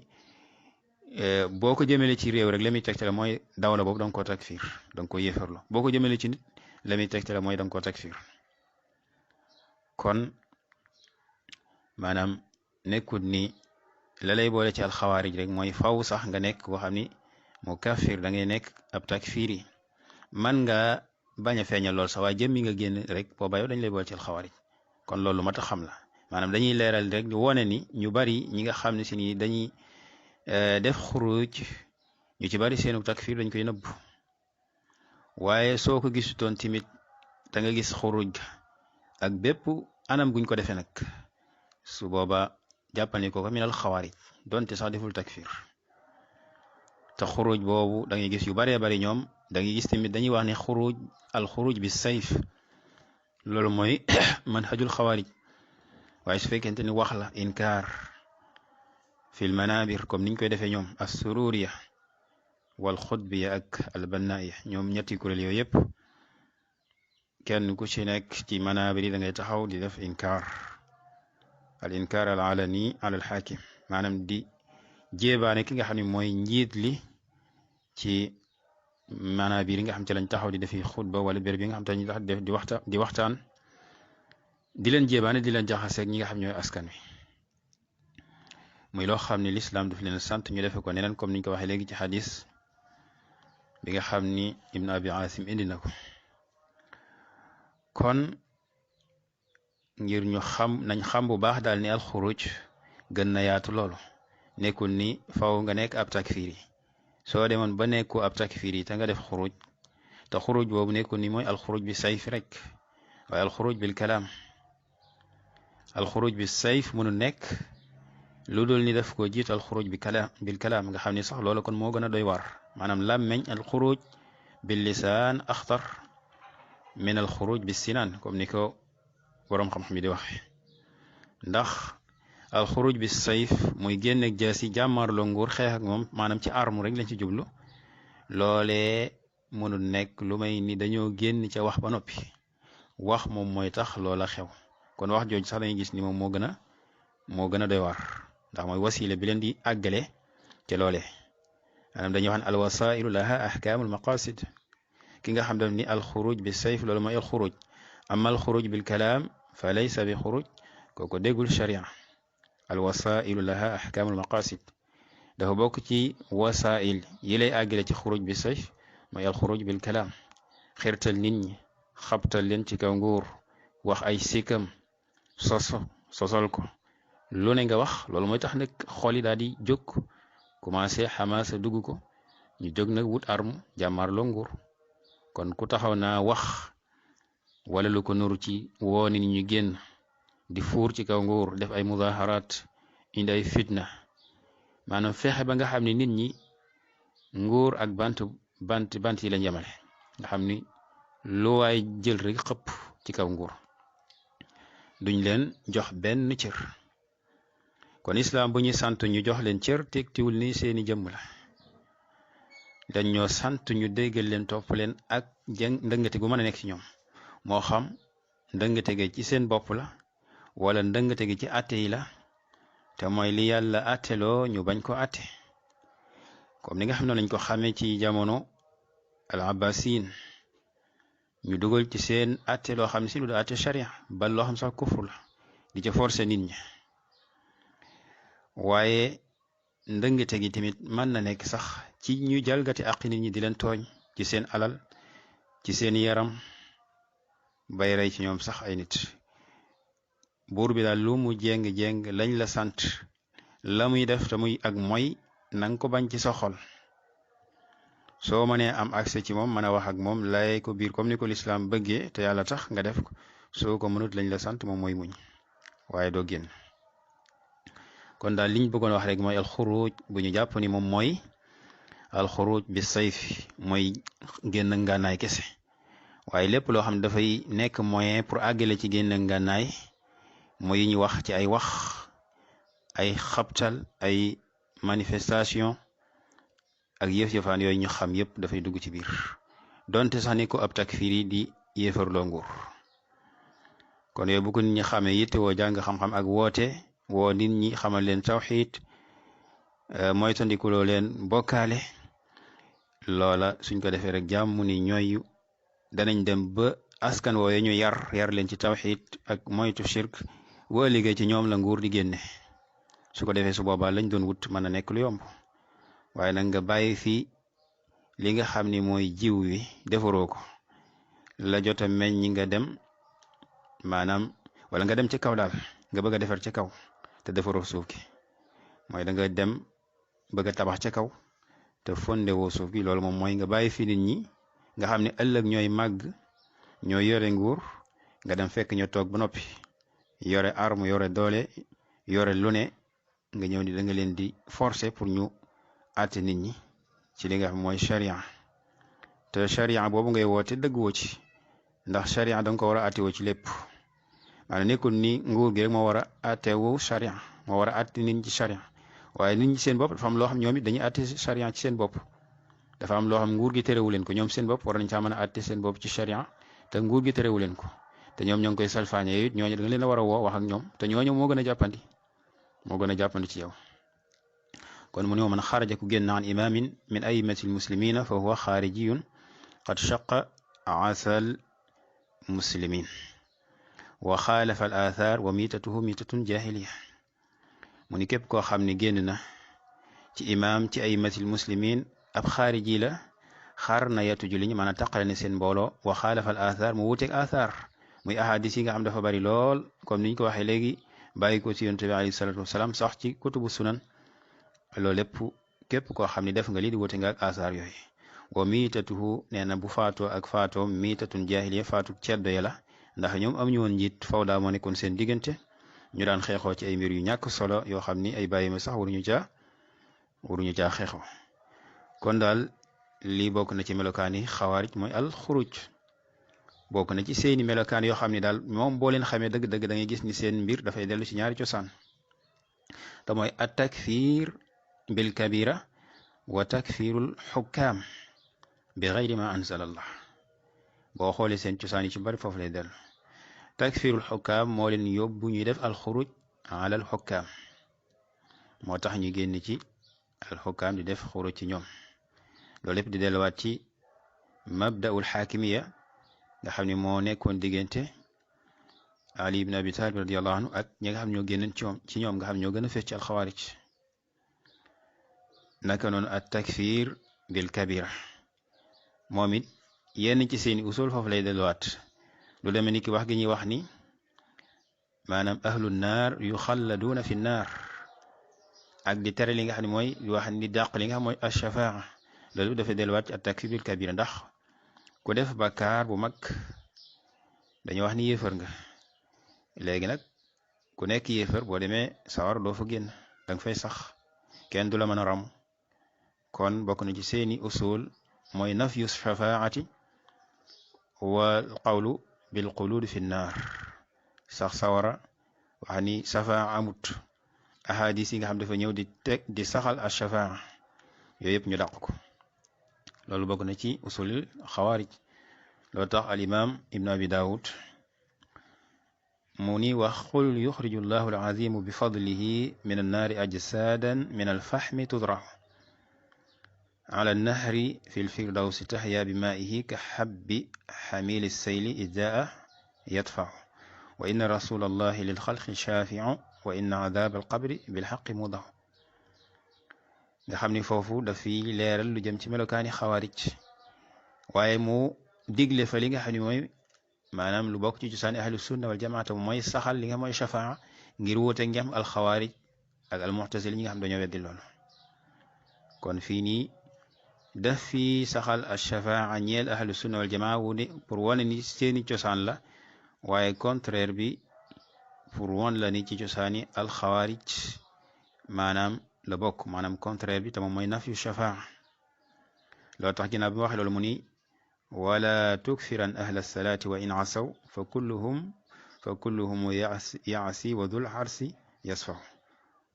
boo ko jëmele ci réew rek la muy tegtale mooy dawla boobu da nga koo takfir da nga ko yéefarlo boo ko jëmele ci nit la muy tegtale mooy da nga koo takfir kon maanaam nekkut ni la lay boole ci alxawaarij rek mooy faw sax nga nekk koo xam ni mu kafir da ngay nekk ab takfir yi man nga bañ a feeñal lool sax waaye jëmmi nga génn rek booba yow dañ lay boole ci alxawaarij kon loolu mat a xam la maanaam dañuy leeral rek di wone ni ñu bari ñi nga xam ne si ni dañuy def xuruj ñu ci bari seenu takfir dañ koy nëbb waaye soo ko gisutoon timit da nga gis xuruj ak bépp anam guñ ko defee nag su booba jàppal ni kooka minal xawaarij donte sax deful takfir te xuruj boobu da ngay gis yu baree bari ñoom da ngay gis tamit dañuy wax ne al xuruj bi sayf loolu mooy manhajul xawaarij waaye su fekkente ni wax la inkaar fil manabir comme niñ koy defee ñoom as-sururiya wal xutbiya ak al bannaiya ñoom ñetti kuréel yooyu yëpp kenn ku ci nekk ci manabir yi da ngay taxaw di def inkaar al inkaar al alani ala al xaakim maanaam di jéebaane ki nga xam ne mooy njiit li ci manabir yi nga xam te lañ taxaw di defi xutba wala béréb yi nga xam te lañ def di waxtaan di leen jéebaane di leen jaxaseeg ñi nga xam ñooy askan wi muy loo xam ne lislaam daf leen sant ñu defe ko neneen comme niñ ko waxee léegi ci xadis bi nga xam ni ibnu abi asim indi na ko kon ngir ñu nañ xam bu baax daal ni alxuruj gën na yaatu loolu nekkul ni faw nga nekk ab takfir yi soo demoon ba nekkoo ab takfir yi te nga def xuruj te xuruj boobu nekkul ni mooy alxuruj bi sayf rek waaye alxuruj bil kalaam alxuruj bi sayf mënu nekk lu dul ni def ko jiit alxuruj bil kalaam nga xam ni sax loolu kon moo gën a doy war maanaam làmmeñ alxuruj bil lisaan axtar min alxuruj bis sinaan comme ni ko boroom xam-xam yi di waxe ndax alxuruj bi sayf muy génneeg jaasi jàmmaarloo nguur xeex ak moom maanaam ci arme rek lañ ci jublu loolee mënul nekk lu may ni dañoo génn ca wax ba noppi wax moom mooy tax loola xew kon wax jooju sax dañuy gis ni moom moo gën a doy war ndax mooy wasila bi leen di àggale te loolee maanaam dañuy wax ne alwasailu laha ahkaamul maqasid ki nga xam daf ni alxuruj bi sayf loolu mooy alxuruj amma alxuruj bil kalaam fa laysa bi xuruj kooku déggul sharia alwasailu laha ahkaamul maqasid dafa bokk ci wasail yi lay àggale ci xuruj bi sayf mooy alxuruj bil kalaam xirtal nit ñi xabtal leen ci kaw nguur wax ay sikkam sosol ko lu ne nga wax loolu mooy tax nag xol yi daal di jóg commencé xamaasa dugg ko ñu jóg nag wut arme jàmmaarloo nguur kon ku taxaw naa wax wala lu ko nuru ci woo nit ñu génn di fuur ci kaw nguur def ay mudaharat indi ay fitna maanaam fexe ba nga xam ne nit ñi nguur ak bant yi lañ yemale nga xam ni lu waay jël rek xëpp ci kaw nguur duñ leen jox benn cër kon islam bu ñuy sant ñu jox leen cër tegtiwul ni seeni jëmm la dañ ñoo sant ñu déggal leen topp leen ak ndëngate gu mën a nekk ci ñoom moo xam ndëngate gi ci seen bopp la wala ndëngate gi ci atte yi la te mooy li yàlla atteloo ñu bañ ko atte comme ni nga xam ne lañ ko xamee ci jamono al abbasin ñu dugal ci seen atte loo xam ne si lu da atte sharia bal loo xam sax kufru la di ca forcé nit ñi waaye ndëngate gi tamit mën na nekk sax ci ñu jalgati aqi nit ñi di leen tooñ ci seen alal ci seen yaram bay rey ci ñoom sax ay nit buur bi daal lu mu jéng-jéng lañ la sant la muy def te muy ak mooy nanga ko bañ ci sa xol soo mënee am accès ci moom mën a wax ak moom lay ko biir comme ni ko lislaam bëggee te yàlla tax nga def ko soo ko mënut lañ la sant moom mooy muñ waaye doo génn kon daal liñ bëggoon wax rek mooy alxuruj bu ñu jàpp ni moom mooy alxuruj bi sayf mooy génn ngànnaay kese waaye lépp loo xam ne dafay nekk moyen pour àggale ci génn ngànnaay mooy yi ñu wax ci ay wax ay xabtal ay manifestation ak yëf-yëfaan yooyu ñu xam yëpp dafay dugg ci biir donte sax ni ko ab takfir yi di yéefarloo nguur kon yooyu bu ko nit ñi xamee yitte woo jàng xam-xam ak woote woo nit ñi xamal leen tawxiid moytandikuloo leen bokkaale loola suñ ko defee rek jàmm ni ñooy danañ dem ba askan wooye ñu yar leen ci tawxiid ak moytu shirk boo liggéey ci ñoom la nguur di génne su ko defee su boobaa lañ doon wut mën a nekk lu yomb waaye nag nga bàyyi fii li nga xam ni mooy jiw wi defaroo ko la jot a meññ nga dem maanaam wala nga dem ci kaw daal nga bëgg a defar ci kaw te defaroo suuf gi mooy da nga dem bëgg a tabax ca kaw te fonde woo suuf gi loolu moom mooy nga bàyyi fi nit ñi nga xam ne ëllëg ñooy màgg ñooy yore nguur nga dem fekk ñu toog ba noppi yore arme yore doole yore lu ne nga ñëw ni da nga leen di forcer pour ñu àtte nit ñi ci li nga xam mooy charia te charia boobu ngay woote dëgg woo ci ndax charia da nga ko war a àtte woo ci lépp maanaam nekkul ni nguur gi rek moo war a àtte woo charia moo war a àtte nit ñi ci charia waaye nit ñi seen bopp dafa am loo xam ñoom it dañuy àtte charia ci seen bopp dafa am loo xam nguur gi terewu leen ko ñoom seen bopp war nañ caa mën a àtte seen bopp ci charia te nguur gi terewu leen ko te ñoom ñoo ngi koy salfaañe it ñooñu da nga leen a war a woo wax ak ñoom te ñooñu moo gën a jàppandi ci yow kon mu ne man xaraja ku génn an imamin min aimati almuslimina fa huwa xaarijiyun qad shaqa asal muslimin wa xaalafa al athar wa mitatuhu mitatun jahiliya mu ni képp koo xam ne génn na ci imam ci aimati almuslimin ab xaariji la xaar na yatu julli ñi maanaam taqale ne seen mbooloo wa xaalafa al athar mu wuteeg athar muy ahadis yi nga xam dafa bari lool comme niñ ko waxee léegi bàyyi ko ci yonent bi alayhi salatu wasalaam sax ci kutubu sunan loolu lépp képp koo xam ne def nga lii di wute nga ak athar yooyu wa miitatuhu nee na bu faatoo ak faatoo miitatun jahiliya faatu ceddo ya la ndax ñoom am ñu woon njiit fawda moo nekkoon seen diggante ñu daan xeexoo ci ay mbir yu ñàkk solo yoo xam ni ay bàyyi ma sax waruñu caa xeexoo kon daal lii bokk na ci melokaani xawaarij mooy al xuruj bokk na ci seeni melokaan yoo xam ne daal moom boo leen xamee dëgg-dëgg da ngay gis ni seen mbir dafay dellu ci ñaari cosaan te mooy at takfir bil kabira wa takfirul xukkaam bi gayri ma anzala allah boo xoolee seen cosaan yi ci bari foofu lay dellu takfirul xukkaam moo leen yóbbu ñuy def al xuruj ala al xukkaam moo tax ñu génn ci al xukkaam di def xuruj ci ñoom loolu lépp di delluwaat ci mabdaul xaakimiya nga xam ne moo nekkoon diggante Ali ibn Abi Talib radiyallahu anhu ak ñi nga xam ñoo génn ci ñoom nga xam ñoo gën a fees ci alxawaarij naka noonu at takfir bil kabira moom it yenn ci seeni usul foofu lay delluwaat lu demee ni ki wax gi ñuy wax ni maanaam ahlu naar yuxalladuuna fi naar ak di tere li nga xam ne mooy wax ni dàq li nga xam mooy ashafaa loolu dafay delluwaat ci at takfir bil kabira ndax ku def bàkkaar bu mag dañu wax ni yéefar nga léegi nag ku nekk yéefar boo demee sawar doo fa génn danga fay sax kenn du la mën a ram kon bokk na ci seeni usul mooy nafyu shafaati wa qawlu bil xuluud fi nnaar sax sawara wax ni safaa amut ahadis yi nga xam dafa ñëw di saxal al shafaa yooyu yëpp ñu dàq ko loolu bokk na ci usul xawaarij loolu tax al imam ibn abi daawud mu ni wax qul yuxriju llahu alazimu bi fadlihi min annaari ajsaadan min alfaxmi tudrahu ala annahri fi lfirdawsi taxya bi maaihi ka xabbi xamili sayli idaa yadfahu wa inna rasula allahi lilxalqi shaafiu wa inna adab alqabri bilxaqi mudahu nga xam ni foofu dafiy leeral lu jëm ci melokaani xawaarij waaye mu digle fa li nga xam ne mooy maanaam lu bokk ci cosaani ahlu sunna wal jamaata mooy saxal li nga mooy shafaa ngir wuute ngem alxawaarij ak almu'tazila ñi nga xam dañoo weddi loolu kon fii nii daf fi saxal al shafaa ñeel ahlu sunna wal jamaa wu ne pour wane ni seeni cosaan la waaye contraire bi pour won la ni ci cosaani alxawaarij maanaam la bokk maanaam contraire bi te moom mooy nafyu shafaa loo tax ginnaaw bi mu waxee loolu mu ni wala tukfiran ahla salaati wa in asaw fa fa kulluhum yaasi wa dul arsi yasfahu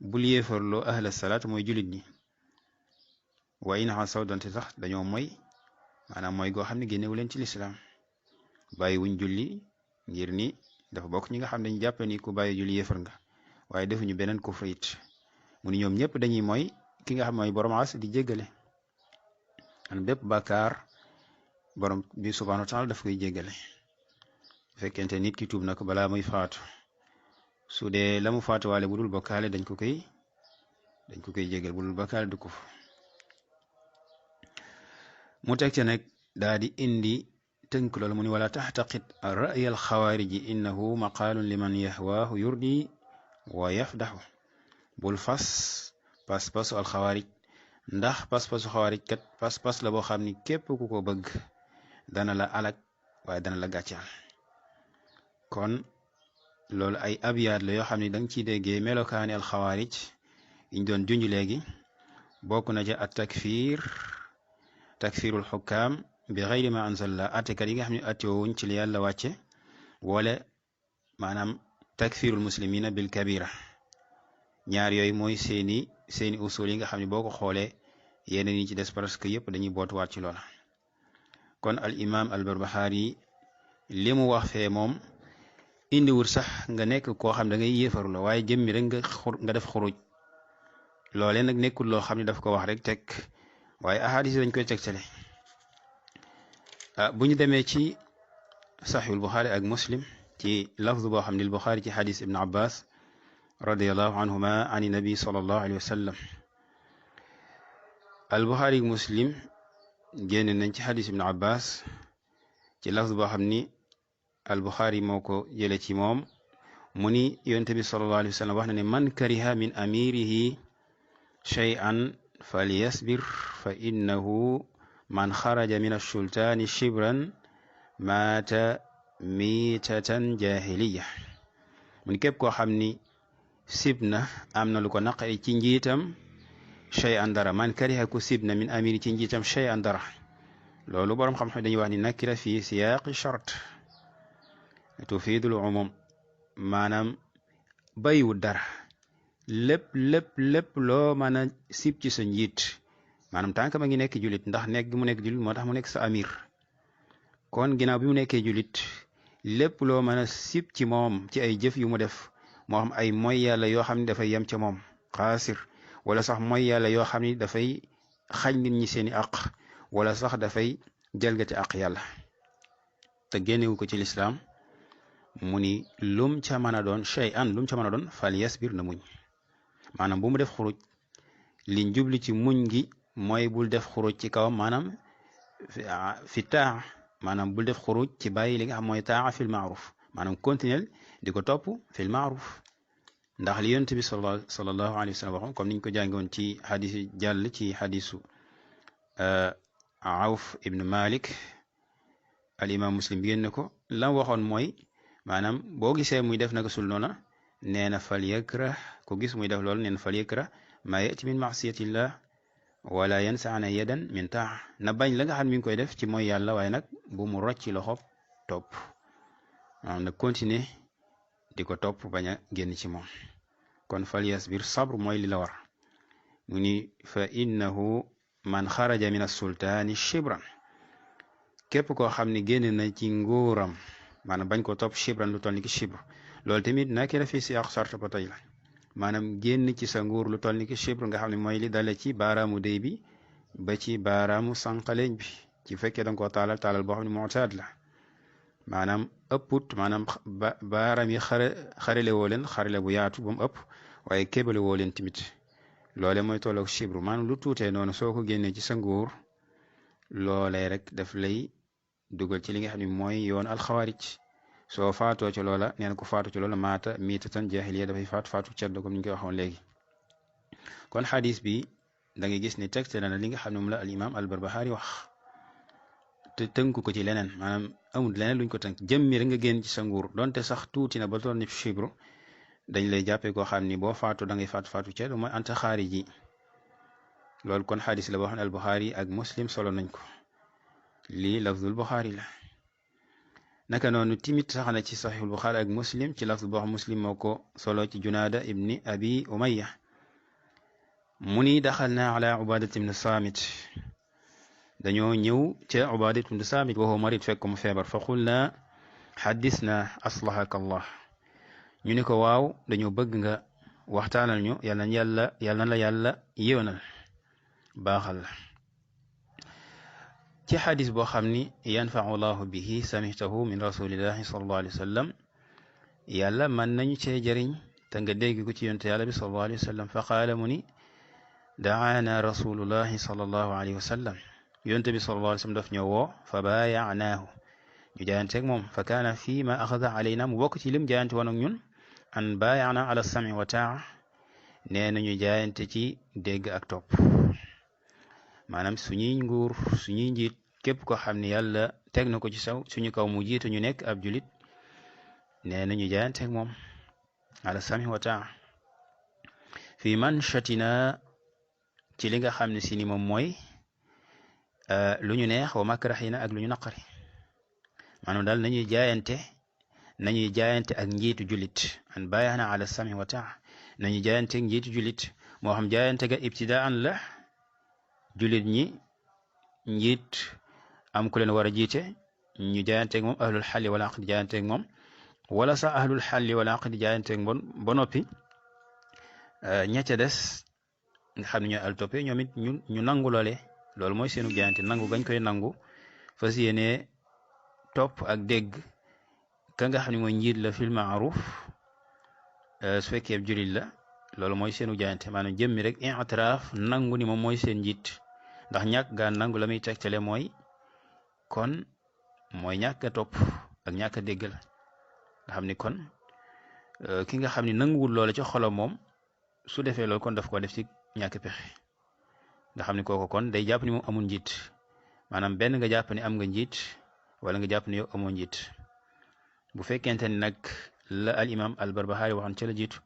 bul yéefarloo ahla salaat mooy julit ñi wa in asaw donte sax dañoo mooy maanaam mooy goo xam ne génnewu leen ci lislaam bàyyi wuñ julli ngir ni dafa bokk ñi nga xam ne dañu jàppe ni ku bàyyi julli yéefar nga waaye defuñu beneen kufr it mu ni ñoom ñëpp dañuy mooy ki nga xam mooy borom as di jéggale an bépp bàkkaar borom bi subhanahu wa taala daf koy jéggale bu fekkente nit ki tuub na ko balaa muy faatu su dee la mu faatuwaale bu dul bokkaale dañ ko koy jéggal bu dul bokkaale du kufr mu teg ca nag daa di indi tënk loolu mu ni wala taxtaqid ra'y al xawaariji innahu maqaalun liman yahwaahu yurdi wa yafdaxu bul fas pas-pasu al xawaarij ndax pas-pasu xawaarij kat pas-pas la boo xam ni képp ku ko bëgg dana la alak waaye dana la gàccal kon loolu ay abyaat la yoo xam ne danga ciy déggee melokaani al xawaarij yiñ doon junj léegi bokk na ca at takfirul xukkaam bi xayri ma anzalla attekat yi nga xam ne attewuñ ci li yàlla wàcce wala maanaam takfirul muslimina bil kabira ñaar yooyu mooy seeni usul yi nga xam ne boo ko xoolee yeneen yi ci des parce que yëpp dañuy bootuwaat ci loola kon al imam al barbahari li mu wax fee moom indiwul sax nga nekk koo xam da ngay yéefaru la waaye jëmmi rek nga def xuruj loole nag nekkul loo xam ne daf ko wax rek teg waaye ahadis dañ koy tegtale bu ñu demee ci saxiul buxaari ak muslim ci lafz boo xam ne buxaari ci xadis ibn abbas radiallahu anhuma an nabi sallallahu alayhi wa sallam al buxaari ak muslim génn nañ ci xadis ibn abbas ci lafz boo xam ni al buxaari moo ko jële ci moom mu ni yonent bi sallallahu alayhi wa sallam wax na ne man kariha min amirihi shay'an falyasbir fa innahu man xaraja min asultaani shibran maata miitatan jahiliya mun képp koo xam ni sib na am na lu ko naqari ci njiitam shay'an dara man kariha ku sib na min amiri ci njiitam shay'an dara loolu boroom xam-xam dañuy wax ni nakira fi siyaaqi shart tufidul umum maanaam bayiwul dara lépp loo mën a sib ci sa njiit maanaam tànk ma ngi nekk julit ndax nekk gi mu nekk julit moo tax mu nekk sa amir kon ginnaaw bi mu nekkee julit lépp loo mën a sib ci moom ci ay jëf yu mu def moo xam ay mooy yàlla yoo xam ne dafay yem ca moom xaasir wala sax mooy yàlla yoo xam ne dafay xañ nit ñi seeni àq wala sax dafay jalgati àq yàlla te génnewu ko ci lislaam mu ni lum ca mën a doon lum ca mën a doon fal yasbir na muñ maanaam bu mu def xuruj li njubli ci muñ gi mooy bul def xuruj ci kawam maanaam fi taa maanaam bul def xuruj ci bàyyi li nga xam mooy taa fil maaruf maanaam continuel di ko topp fil maaruf ndax li yonent bi sallallahu alayhi wa sallam waxoon comme niñ ko jàngoon ci xadis yi jàll ci xadisu Awf ibn Malik al imam Muslim bi génn ko la waxoon mooy maanaam boo gisee muy def naka sul noona nee na fal yakrah ko gis muy def loolu nee na fal yakrah ma yati min maasiyatillah wala yansaana yadan min taa na bañ la nga xam mi ngi koy def ci mooy yàlla waaye nag bu mu rocci loxo topp maanaam na continuer di ko topp bañ a génn ci moom kon fal yasbir sabr mooy li la war mu ni fa innahu man xaraja min as-sultaani shibran képp koo xam ne génn na ci nguuram maanaam bañ ko topp shibran lu toll ni ki shibr loolu tamit nakira fi siyaq sart ba tey la maanaam génn ci sa nguur lu toll ni ki shibr nga xam ne mooy li dale ci baaraamu déy bi ba ci baaraamu sànqaleñ bi ci fekkee danga koo taalal boo xam ne mu'taad la maanaam ëpput maanaam baaraam yi xarale woo leen xarale bu yaatu ba mu ëpp waaye kébale woo leen tamit loole mooy tolloog shibr maanaam lu tuutee noonu soo ko génnee ci sa nguur loolee rek daf lay dugal ci li nga xam ne mooy yoon alxawaarij soo faatoo ci loola neen ko faatu ci loola maata miitatan jaahiliya dafay faatu ceddo comme ni ñu koy waxoon léegi kon xadis bi da ngay gis ni tegte na li nga xam ne moom la al imam al barbahari wax te tënku ko ci leneen maanaam amul leneen luñ ko tënk jëmmi rek nga génn ci sa nguur donte sax tuuti na ba toll ni shibru dañ lay jàppee koo xam ni boo faatu da ngay faatu ceddo mooy anta xaariji loolu kon xadis la boo xam ne al buxaari ak muslim solo nañ ko lii lafzul buxaari la naka noonu timit sax na ci saxiixul Buxaari ak Muslim ci lafz boo xam Muslim moo ko solo ci Junaada ibni Abi Umayya mu ni daxalnaa ala Ubaadata ibni Saamit dañoo ñëw ca Ubaadata ibni Saamit wa huwa marid fekk mu feebar fa qulnaa xaddisnaa aslahaka Allah ñu ni ko waaw dañoo bëgg nga waxtaanal ñu yal na la yàlla yéwénal baaxal la ci xadis boo xam ni yanfau llahu bihi samitahu min rasulillahi sallallahu alayhi wa sallam yàlla mën nañu cee jëriñ te nga dégg ko ci yonte yàlla bi sallallahu alayhi wa sallam fa qaala mu ni daana rasulullahi sallallahu alayhi wa sallam yonte bi sallallahu alayhi wa sallam daf ñëw woo fa baayanaahu ñu jaayanteeg moom fa kaana fii ma axada alayna mu bokk ci lim jaayante woon ak ñun an baayana ala sami wa taa nee nañu jaayante ci dégg ak topp maanaam suñuy nguur suñuy njiit képp ko xam ne yàlla teg na ko ci suñu kaw mu jiitu ñu nekk ab julit nee nañu jaayanteeg moom ala sami wa taa fi manshatina ci li nga xam ne si ni moom mooy lu ñu neex wa makrahina ak lu ñu naqari maanaam daal nañuy jaayante ak njiitu julit an bayana ala sami wa taa nañuy jaayante ak njiitu julit moo xam jaayante ga ibtidaan la julit ñi njiit am ku leen war a jiite ñu jaayanteeg moom ahlul xalli wala aqdi jaayanteeg moom wala sax ahlul xalli wala aqdi jaayanteeg moom ba noppi ña ca des nga xam ne ñooy al toppe ñoom it ñu nangu loolu mooy seenu jaayante nangu gañ koy nangu fas yéene topp ak dégg ka nga xam ne mooy njiit la fil maaruf su fekkee julit la loolu mooy seenu jaayante maanaam jëmmi rek i'tiraaf nangu ni moom mooy seen njiit ndax ñàkk gaa nangu la muy tegtale mooy kon mooy ñàkk a topp ak ñàkk a déggal nga xam ni kon ki nga xam ni nanguwul loola ci xolam moom su defee loolu kon daf ko def ci ñàkk pexe nga xam ni kooku kon day jàpp ni moom amul njiit maanaam benn nga jàpp ni am nga njiit wala nga jàpp ni yow amoo njiit bu fekkente ni nag la al imam al Barbahari waxoon ca la jiitu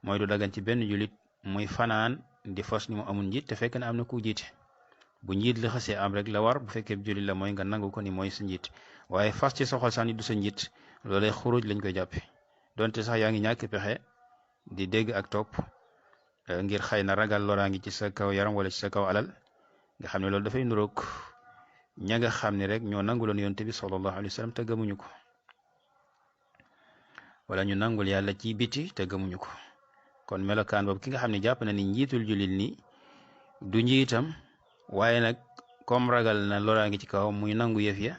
mooy du dagan ci benn julit muy fanaan di fos ni moom amul njiit te fekk na am na ku jiite bu njiit li xasee am rek la war bu fekkee julit la mooy nga nangu ko ni mooy sa njiit waaye fas ci soxol sax ni du sa njiit loolee xuruj lañ koy jàppe donte sax yaa ngi ñàkk pexe di dégg ak topp ngir xëy na ragal loraa ngi ci sa kaw yaram wala ci sa kaw alal nga xam ne loolu dafay nuroog ña nga xam ne rek ñoo nanguloon yonte bi sallallahu alayhi wa sallam te gëmuñu ko wala ñu nangul yàlla ci biti te gëmuñu ko kon melokaan boobu ki nga xam ne jàpp na ni njiitul julit ni du njiitam waaye nag comme ragal na loraa ngi ci kaw muy nangu yëf ya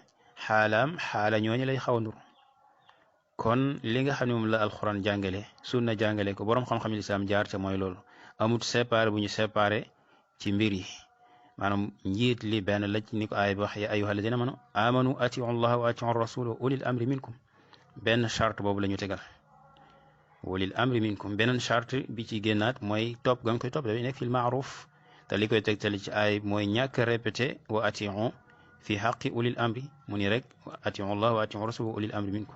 xaala ñooñu lay xaw a ndur kon li nga xam ne moom la alxuraan jàngale sunna jàngale ko boroom xam-xam lislaam jaar te mooy loolu amut séparé bu ñu séparé ci mbir yi maanaam njiit li benn la ci ni ko aay bi wax ya ayyuha alladina amanu atiu allah wa atiu rasul wa ulil amri minkum benn charte boobu la ñu tegal ulil amri minkum beneen charte bi ci génnaat mooy topp ga nga koy topp dafay nekk fil maaruf te li koy tegtali ci aay mooy ñàkk répété wa atiu fi xaqi ulil amri mu ni rek wa atiu allah wa atiu rasul wa ulil amri minkum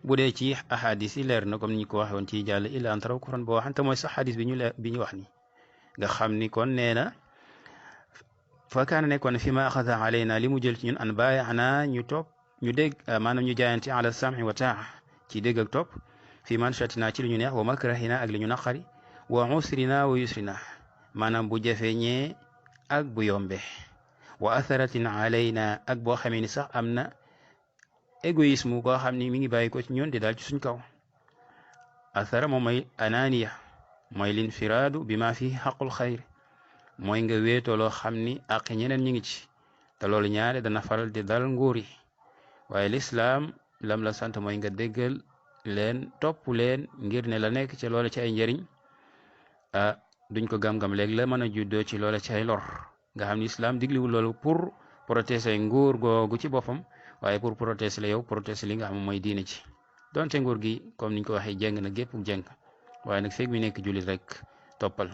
bu dee ci ahadis yi leer na comme ni ñu ko waxee woon ci jàll illa an taraw kufran boo waxante mooy sax xadis bi ñu wax ni nga xam ni kon nee na fa kaana nekkoon fi ma axada alayna li mu jël ci ñun an baayaana ñu topp ñu dégg maanaam ñu jaayante ala sam'i wa taa ci dégg ak topp fi manshatina ci li ñu neex wa makrahina ak li ñu naqari wa usrina wa yusrina maanaam bu jafeñee ak bu yombe wa atharatin alayna ak boo xamee ni sax am na égoïsme koo xam ni mi ngi bàyyi ko ci ñun di daal ci suñ kaw athara moom mooy ananiya mooy linfiraadu bi ma fi xaqul xayr mooy nga wéetoo loo xam ni ak ñeneen ñi ngi ci te loolu ñaare dana faral di dal nguur yi waaye lislaam lam la sant mooy nga déggal leen topp leen ngir ne la nekk ci loola ci ay njëriñ duñ ko gam-gam léegi la mën a juddoo ci loola ci ay lor nga xam ni islam digliwul loolu pour protéger nguur googu ci boppam waaye pour protéger la yow protéger li nga xam mooy diine ci donte nguur gi comme niñ ko waxee jeng na gépp jeng waaye nag feeg mi nekk jullit rek toppal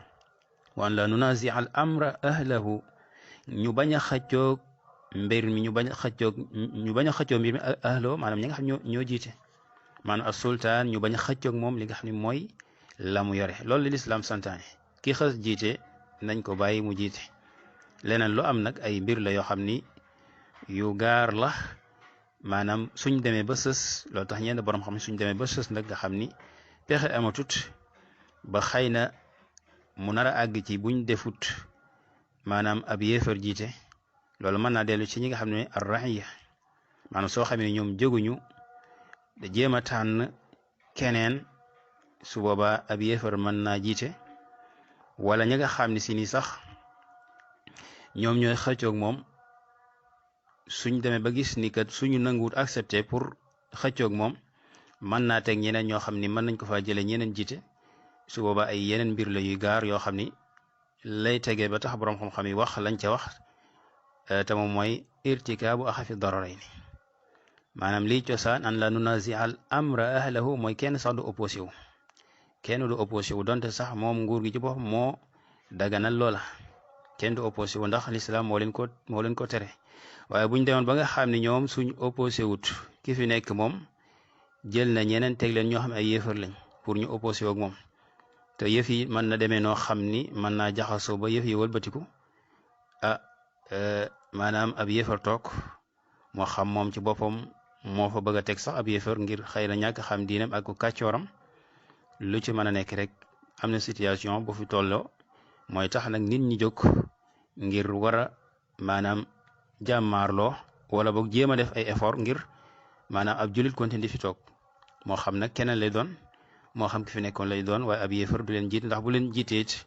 waan la nunazi al amra ahlahu ñu bañ a xëccoog mbir mi ñu bañ a xëccoog mbir mi ahlo maanaam ñi nga xam ñoo jiite maanaam as sultaan ñu bañ a xëccoog moom li nga xam ne mooy la mu yore loolu li lislaam santaane ki xës jiite nañ ko bàyyi mu jiite leneen lu am nag ay mbir la yoo xam ni yu gaar la maanaam suñ demee ba sës loolu tax ñenn borom xam suñ demee ba sës nag nga xam ni pexe amatut ba xëy na mu nar a àgg ci buñ defut maanaam ab yéefar jiite loolu mën naa dellu ci ñi nga xam ne ar-ra'iya maanaam soo xamee ñoom jóguñu da jéem a tànn keneen su boobaa ab yéefar mën naa jiite wala ñi nga xam ne si ni sax ñoom ñooy xëccoog moom suñ demee ba gis ni kat suñu nanguwut accepté pour xëccoog moom mën naa teg ñeneen ñoo xam ni mën nañ ko faa jëlee ñeneen jiite su boobaa ay yeneen mbir la yuy gaar yoo xam ni lay tegee ba tax borom xam-xam yi wax lañ ca wax te moom mooy irtikaabu axafi dararayni maanaam liy cosaan an la nunazi al amra ahlahu mooy kenn sax du opposé wu kenn du opposé wu donte sax moom nguur gi ci boppam moo daganal loola kenn du opposé wu ndax lislaam moo leen ko tere waaye buñ demoon ba nga xam ne ñoom suñ opposé wut ki fi nekk moom jël na ñeneen teg leen ñoo xam ne ay yéefar lañ pour ñu opposé woog moom te yëf yi mën na demee noo xam ni mën naa jaxasoo ba yëf yi wëlbatiku maanaam ab yéefar toog moo xam moom ci boppam moo fa bëgg a teg sax ab yéefar ngir xëy na ñàkk xam diinam ak kàccooram lu ci mën a nekk rek am na situation bu fi tolloo mooy tax nag nit ñi jóg ngir war a maanaam jàmmaarloo wala boog jéem a def ay effort ngir maanaam ab julit continue di fi toog moo xam nag keneen lay doon moo xam ki fi nekkoon lay doon waaye ab yéefar du leen jiit ndax bu leen jiitee it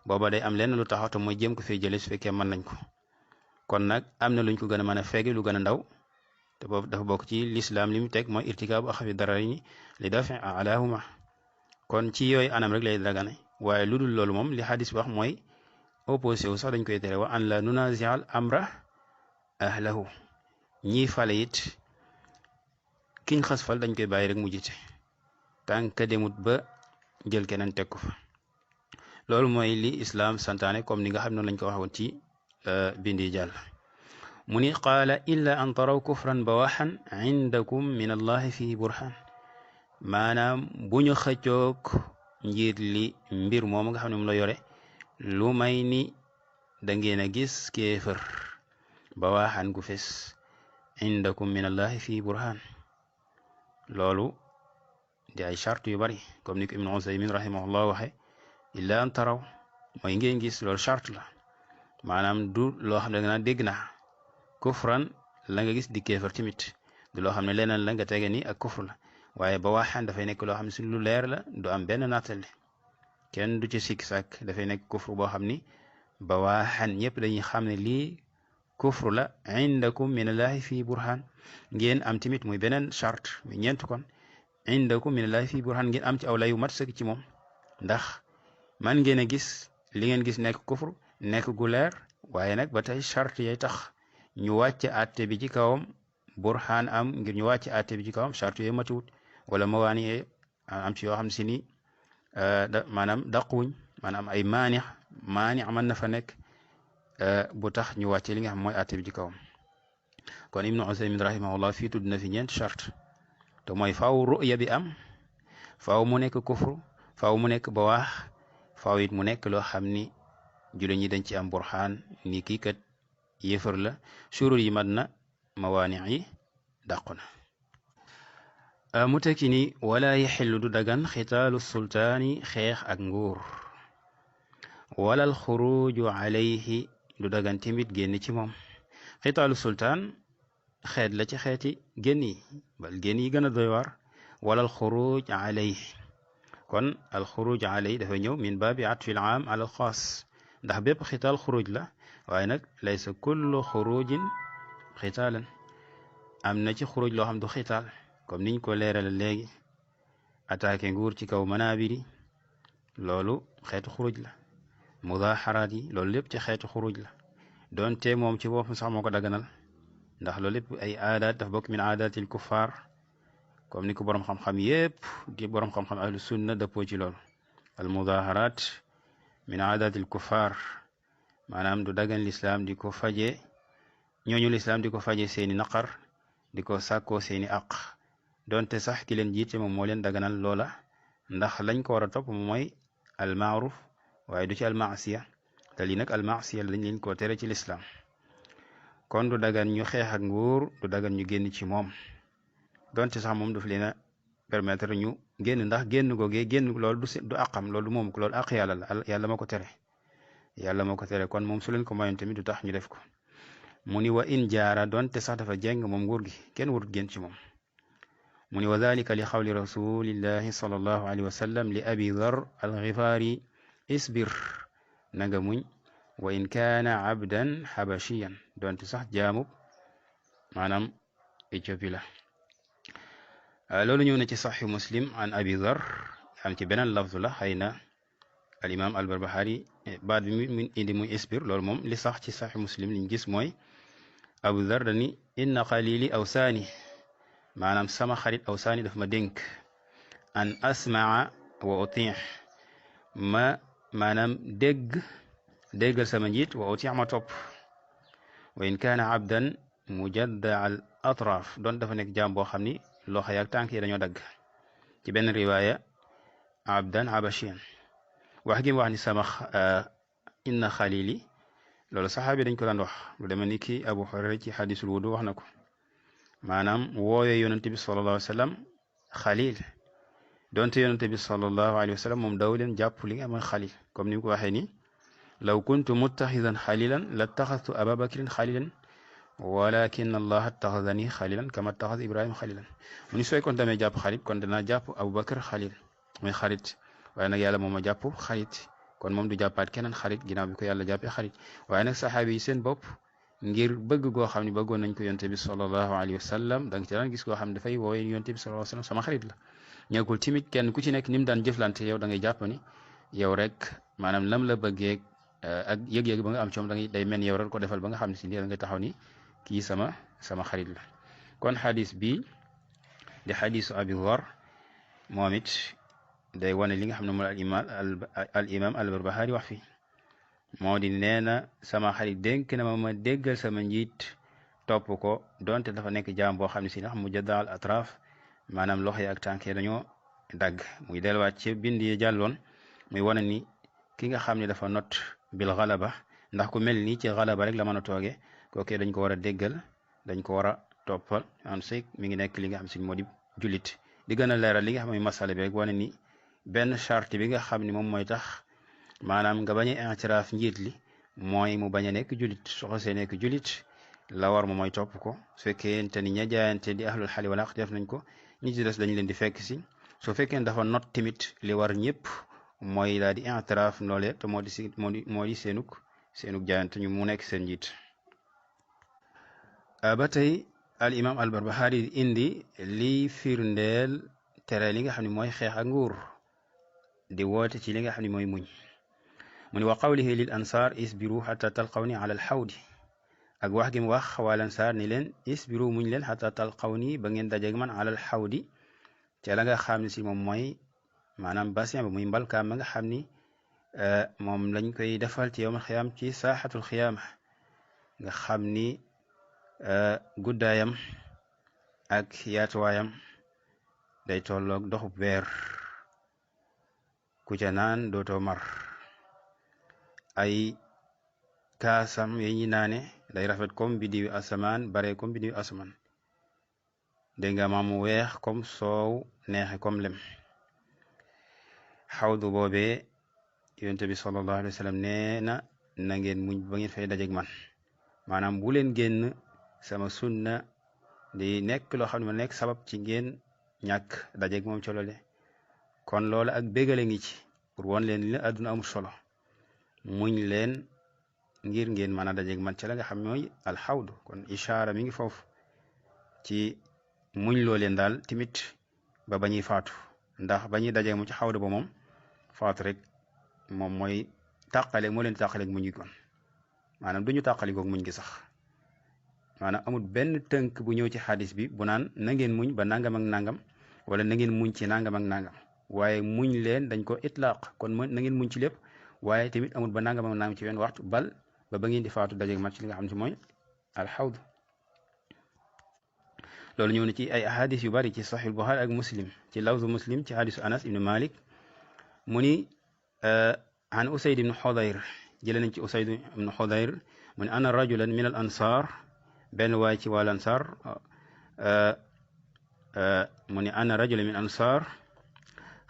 booba day am lenn lu taxaw te mooy jéem ko fee jëlee su fekkee mën nañ ko kon nag am na luñ ko gën a mën a fegi lu gën a ndaw te boobu dafa bokk ci lislaam li mu teg mooy irtikaabu axafi dararayni li dafi alaahuma kon ci yooyu anam rek lay dagane waaye lu dul loolu moom li xadis wax mooy opposé wu sax dañ koy tere wa an la nunazial amra ahlahu ñii fale it kiñ xas fal dañ koy bàyyi rek mu jiite tànk demut ba jël keneen teg ko fa loolu mooy li islaam santaane comme ni nga xam ne lañ ko waxoon ci bindi jàll mu ni qaala illa an taraw kufran bawaxan indakum min allahi fihi burhan maanaam bu ñu xëccoog njiit li mbir moom nga xam ne moom la yore lu may ni da ngeen a gis kéefër bawaxan gu fes indakum min allahi fihi burhan loolu di ay charte yu bari comme ni ko ibnu usaymin rahimahullah waxe illa an taraw mooy ngeen gis loolu charte la maanaam du loo xam ne nga naan dégg naa kufran la nga gis di kéefar tamit du loo xam ne leneen la nga tege ni ak kufr la waaye ba waxaan dafay nekk loo xam ne si lu leer la du am benn nattale kenn du ci sikk sàkk dafay nekk kufr boo xam ni ba waxaan ñëpp dañuy xam ne lii kufr la indakum min allahi fii burhan ngeen am tamit muy beneen charte muy ñeent kon indakum min allahi fii burhan ngeen am ci aw layu mat sëkk ci moom ndax man ngeen a gis li ngeen gis nekk kufr nekk gu leer waaye nag ba tey charte yay tax ñu wàcce àtte bi ci kawam burhan am ngir ñu wàcce àtte bi ci kawam charte yooyu matiwut wala mawaani am ci yoo xam si ni maanaam daquwuñ maanaam ay maani mën na fa nekk bu tax ñu wàcce li nga xam mooy àtte bi ci kawam kon ibnu usaymin rahimahullah fii tudd na fi ñeent charte te mooy faaw ruya bi am faaw mu nekk kufru faaw mu nekk bawaax faaw it mu nekk loo xam ni jullit ñi dañ ci am burhaan ni kii kat yéefar la surur yi mat na mawaani yi dàqu na mu tekki ni wala yaxillu du dagan xitaalu sultaani xeex ak nguur wala alxuruju alayhi du dagan timit génn ci moom xitaalu sultaan xeet la ci xeeti génn yi bal génn yi gën a doy waar wala alxuruj alayhi kon alxuruj alayhi dafa ñëw min baabi atfi al aam ala al xaas ndax bépp xitaal xuruj la waaye nag laysa kullu xurujin xitaalan am na ci xuruj loo xam du xitaal comme niñ ko leerale léegi attaqué nguur ci kaw manaabiri loolu xeetu xuruj la mudaxaraat yi loolu lépp ci xeetu xuruj la doonte moom ci boppam sax moo ko daganal ndax loolu lépp ay aadaat dafa bokk min aadaatil kuffaar comme ni ko boroom xam-xam yépp di boroom xam-xam ahlu sunna dëppoo ci loolu al mudaxaraat min aadaatil kuffaar maanaam du dagan lislaam di ko faje ñooñu lislaam di ko faje seeni naqar di ko sàkkoo seeni aq donte sax ki leen jiite moom moo leen daganal loola ndax lañ ko war a topp mooy al maaruf waaye du ci al maasiya te lii nag al maasiya lañ leen koo tere ci lislaam kon du dagan ñu xeex ak nguur du dagan ñu génn ci moom donte sax moom daf leen a permettre ñu génn ndax génn googee génn loolu du àqam loolu moom ko loolu àq yàlla la yàlla moo ko tere yàlla moo ko tere kon moom su leen ko mayoon tamit du tax ñu def ko mu ni wa in jaara donte sax dafa jeng moom nguur gi kenn warut génn ci moom mu ni wa dalika li xawli rasulillahi sallallahu alayhi wa sallam li abi dhar alxifaari isbir nanga muñ wa in kaana abdan xabashiyan donte sax jaamub maanaam Éthiopie la loolu ñëw na ci saxi muslim an abi dhar am ci beneen lafzu la xëy na al imam al barbahari baat bi mu indi muy isbir loolu moom li sax ci saxi muslim liñ gis mooy abu dhar dani inna xalili awsaani maanaam sama xarit awsaani daf ma dénk an asmaa wa uti ma maanaam déggal sama njiit wa uti ma topp wa in kaana abdan mujadda al atraaf doon dafa nekk jaam boo xam ni loxo yaak tànk yi dañoo dagg ci benn riwaaya abdan habashiyan wax gi mu wax ni sama inna xalili loolu saxaabi dañ ko daan wax lu demee ni ki abu hurayra ci xadisul wudu wax na ko maanaam wooyee yonente bi sallallahu alayhi wa sallam xalil donte yonente bi sallallahu alayhi wa sallam moom daw leen jàpp li nga mooy xalil comme ni mu ko waxee ni law kuntu muttaxidan xalilan la taxastu aba bakrin xalilan walakin allah taxadani xalilan kama taxas ibrahima xalilan mu ni sooy kon damee jàpp xarit kon danaa jàpp abubakar xalil muy xarit waaye nag yàlla moom a jàpp xarit kon moom du jàppaat keneen xarit ginnaaw bi ko yàlla jàppee xarit waaye nag saxaabi yi seen bopp ngir bëgg goo xam ne bëggoon nañ ko yonte bi sallallahu alayhi wa sallam da nga ci daan gis koo xam ne dafay wooye yonte bi sallallahu alayhi wa sallam sama xarit la ñeekul timit kenn ku ci nekk ni mu daan jëflante yow da ngay jàpp ni yow rek maanaam lam la bëggee ak yëg-yëg ba nga am ci moom da ngay day mel yow rek ko defal ba nga xam ne si lii da nga taxaw ni kii sama xarit la kon xadis bi di xadisu abi dhar moom it day wane li nga xam ne moom al imam al barbahari wax fi moo di nee na sama xarit dénk na ma déggal sama njiit topp ko donte dafa nekk jaam boo xam ne si ndax mu jaddaal atraf maanaam loxo yi ak tànk yi dañoo dagg muy delluwaat ci bind yi jàlloon muy wane ni ki nga xam ne dafa not bil xalaba ndax ku mel nii ci xalaba rek la mën a tooge kookee dañ ko war a déggal dañ ko war a toppal en sek mi ngi nekk li nga xam si moo di jullit di gën a leeral li nga xam ne masala bi rek wane ni benn charte bi nga xam ne moom mooy tax maanaam nga bañ a intiraaf njiit li mooy mu bañ a nekk jullit su xasee nekk jullit la war mo mooy topp ko su fekkente ni ña jaayante di ahlul xali wala def nañ ko ñi ci des dañ leen di fekk si su fekkee dafa not tamit li war ñëpp mooy daal di intiraaf noole te moo di seenuk jaayante ñu mu nekk seen njiit ba tey al imam al barbahari indi li firndeel tere li nga xam ne mooy xeex ak nguur di woote ci li nga xam ne mooy muñ mu ni wa qawlihi lil ansar isbiru xata talqawni ala al xawdi ak wax gi mu wax waa lansaar ni leen isbiru muñ leen xata talqawni ba ngeen dajeeg man ala al xawdi te la nga xam ne si moom mooy maanaam bassin ba muy mbalkaam ma nga xam ni moom lañ koy defal ci yowmal xiyaam ci saaxatul xiyaama nga xam ni guddaayam ak yaatuwaayam day tolloog doxub weer ku ca naan dootoo mar ay kaasam yi ñi naane day rafet comme bidiwi asamaan bare comme bidiwi asamaan dégg nga maamu weex comme soow neexe comme lem xawdu boobee yonent bi sallallahu alayhi wa sallam nee na ngeen muñ ba ngeen fay dajeeg man maanaam bu leen génn sama sunna di nekk loo xam ne ma nekk sabab ci ngeen ñàkk dajeeg moom ci loole kon loola ak bégale ngi ci pour won leen li àdduna amul solo muñ leen ngir ngeen mën a dajeeg man ci la nga xam mooy alxawdu kon ishaara mi ngi foofu ci muñ loo leen daal timit ba bañuy faatu ndax bañuy dajeeg mu ci xawdu ba moom faatu rek moom mooy tàqale moo leen tàqaleeg muñ gi kon maanaam duñu tàqali goog muñ gi sax maanaam amul benn tënk bu ñëw ci xadis bi bu naan na ngeen muñ ba nangam ak nangam wala na ngeen muñ ci nangam ak nangam waaye muñ leen dañ ko itlaaq kon na ngeen muñ ci lépp waaye tamit amul ba nangam ak nangam ci wenn waxtu bal ba ngeen di faatu dajeeg man ci li nga xam ne mooy alxawd loolu ñëw na ci ay ahadis yu bari ci saxiix Buxaari ak muslim ci lawzu muslim ci hadisu anas ibnu malik mu ni an usayd ibnu xudayr jële nañ ci usayd ibnu xudayr mu ni ana rajulan min al ansar benn waay ci wàll ansar mu ne ana rajula min ansar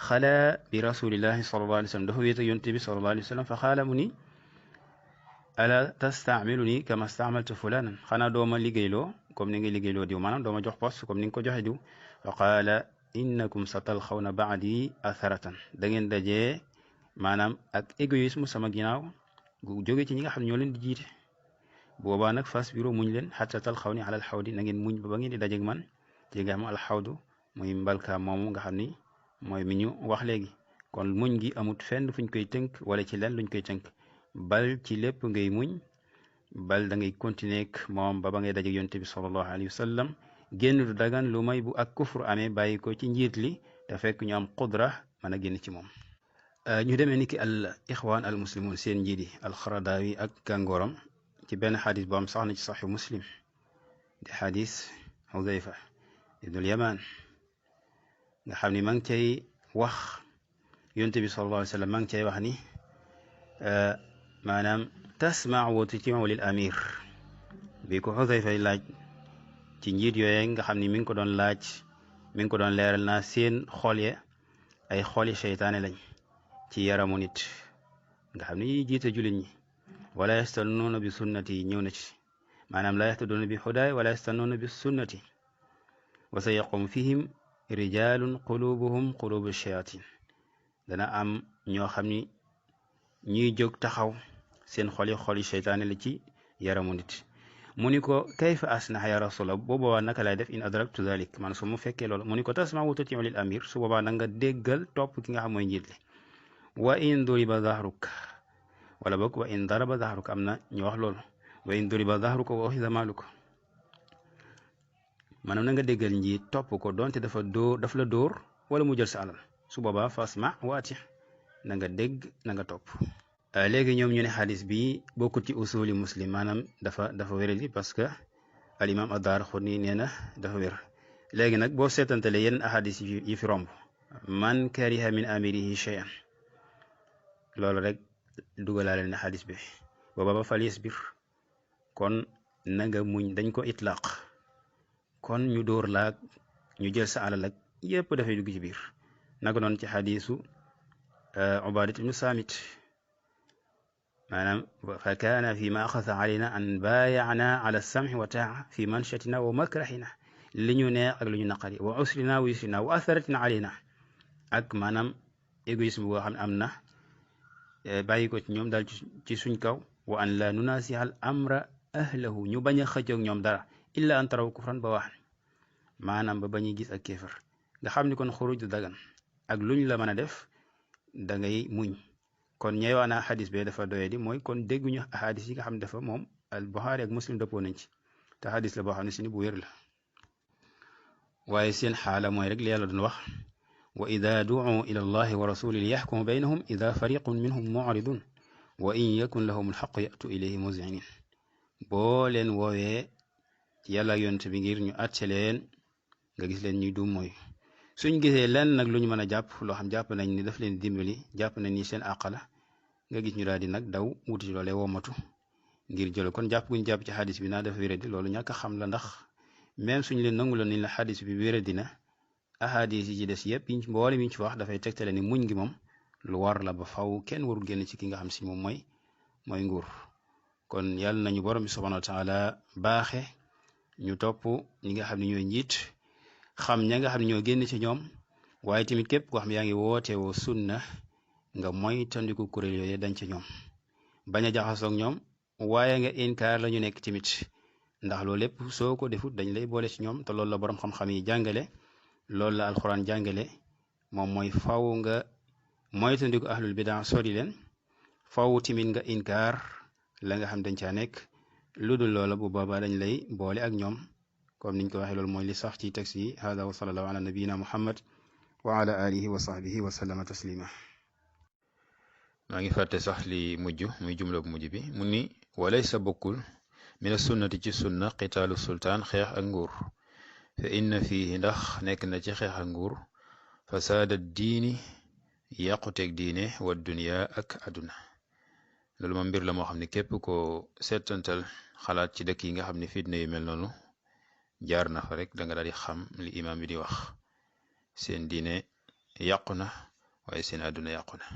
xala bi rasulillahi sallallahu alayhi wa sallam dafa wéet ak yonent bi sallallahu alayhi wa sallam fa xaala mu ni ala tastaamiluni kama staamaltu fulanan xanaa dooma liggéeyloo comme ni nga liggéeyloo diw maanaam dooma jox poste comme ni nga ko joxe diw fa qaala innakum satalxawna baadi atharatan da ngeen dajee maanaam ak égoïsme sama ginnaaw gu jóge ci ñi nga xam ne ñoo leen di jiite boobaa nag fas biro muñ leen xatta talxawni alal xawdi na ngeen muñ ba ngeen di dajeeg man ci nga xam alxawdu muy mbalka moomu nga xam ni mooy mi ñu wax léegi kon muñ gi amut fenn fuñ koy tënk wala ci len luñ koy tënk bal ci lépp ngay muñ bal da ngay continuer ak moom ba ngay dajeeg yonent bi sallallahu alayhi wa sallam génn du dagan lu may bu ak kufur amee bàyyi ko ci njiit li te fekk ñu am qudra mën a génn ci moom ñu demee ni ki al ixwaan al muslimun seen njiit yi al xaradaawi ak gàngooram ci benn xadis bu am sax na ci saxi muslim di xadis Xudayfa ibnul Yamaan nga xam ni ma ngi cay wax yonent bi sallallahu alayhi wa sallam ma ngi cay wax ni maanaam tasmaa wa tutiu lil amir bi ko Xudayfa laaj ci njiit yooye nga xam ni mi ngi ko doon laaj mi ngi ko doon leeral naa seen xool ya ay xooli seytaane lañ ci yaramu nit nga xam ni ñuy jiite jullit ñi wala yastannuuna bi sunnati ñëw na ci maanaam la yahtaduuna bi hudaay wala yastannuuna bi sunnati wa sa yaqum fihim rijalun qulubuhum qulubu shayatin dana am ñoo xam ni ñuy jóg taxaw seen xoli seytaane la ci yaramu nit mu ni ko kayfa asnax ya rasulallah boo boobaa naka lay def in adraktu dalik man su mu fekkee loolu mu ni ko tasma wa tutiu lil amir su boobaa na nga déggal topp ki nga xam mooy njiit li wa in duriba dahruk wala boog wa in daraba dahruk am na ñu wax loolu wa in duriba dahruka wa uxida maaluka maanaam na nga déggal njiit topp ko donte daf la dóor wala mu jël sa alal su boobaa fasma waati na nga dégg na nga topp léegi ñoom ñu ne xadis bi bokkut ci usuli muslim maanaam dafa wéradi parce que al imam ad-Daaraqutni nee na dafa wér léegi nag boo seetantale yenn ahadis yi fi romb man kariha min amirihi shay'an loolu rek dugalaale na xadis bi booba ba fal yasbir kon na nga muñ dañ ko itlaq kon ñu dóor laag ñu jël sa alal ak yépp dafay dugg ci biir naka noonu ci xadisu Ubadat ibnu Saamit maanaam fa kaana fi ma axasa alayna an baayana ala sam'i wa taa fi manshatina wa makrahina li ñu neex ak li ñu naqari wa usrina wa yusrina wa atharatina alayna ak maanaam égoïsme boo xam ne am na bàyyi ko ci ñoom daal ci suñ kaw wa an la nunasiha al amra ahlahu ñu bañ a xëccoog ñoom dara illa an taraw kufran ba wax maanaam ba bañuy gis ak kéefar nga xam ni kon xuruj du dagan ak luñ la mën a def da ngay muñ kon ñeewaana xadis bee dafa doye di mooy kon dégguñu xadis yi nga xam ne dafa moom al Buxaari ak Muslim dëppoo nañ ci te xadis la boo xam ne si ni bu wér la waaye seen xaala mooy rek li yàlla doon wax wa ida du'u ila allahi wa rasuli li yaxkuma baynahum ida fariqun minhum mu'ridun wa in yakun lahum alxaqu yatu ilayhi muzinin boo leen woowee ci yàlla ak yonent bi ngir ñu àtte leen nga gis leen ñuy duum mooy suñ gisee lenn nag lu ñu mën a jàpp loo xam jàpp nañ ni daf leen dimbali jàpp nañ ni seen àq la nga gis ñu daal di nag daw wuti ci loolee womatu ngir jël kon jàpp guñ jàpp ci xadis bi naa dafa wéradi loolu ñàkk a xam la ndax même suñ leen nangu loon ni la xadis bi wéradi na ahadis yi ci des yëpp yiñ mboole mi ñu ci wax dafay tegtale ni muñ gi moom lu war la ba faw kenn warul génn ci ki nga xam si moom mooy nguur kon yàlla nañu borom bi subhanahu wa taala baaxe ñu topp ñi nga xam ne ñooy njiit xam ña nga xam ne ñoo génn ci ñoom waaye tamit képp koo xam yaa ngi woote woo sunna nga moy tandiku kuréel yooyu dañ ci ñoom bañ a jaxasoog ñoom waaye nga inkaar la ñu nekk tamit ndax loolu lépp soo ko defut dañ lay boole ci ñoom te loolu la borom xam-xam yi jàngale loolu la alxuraan jàngale moom mooy faw nga moytandiku ahlul bidaa sori leen faw tamit nga inkaar la nga xam dañ caa nekk lu dul loola bu boobaa dañ lay boole ak ñoom comme niñ ko waxee loolu mooy li sax ci texte yi hada wa sallallahu ala nabiyina muhammad wa ala alihi wa sahbihi wa sallama taslima maa ngi fàtte sax li mujj muy jumla bu mujj bi mu ni walaysa bokkul mina sunnati ci sunna qitaalu sultaan xeex ak nguur fa inna fiihi ndax nekk na ci xeex ak nguur fasaada diini yàquteeg diine wa dunya ak àdduna loolu moom mbir la moo xam ne képp ko seetantal xalaat ci dëkk yi nga xam ne fitna yu mel noonu jaar na fa rek da nga daal di xam li imaam bi di wax seen diine yàqu na waaye seen àdduna yàqu na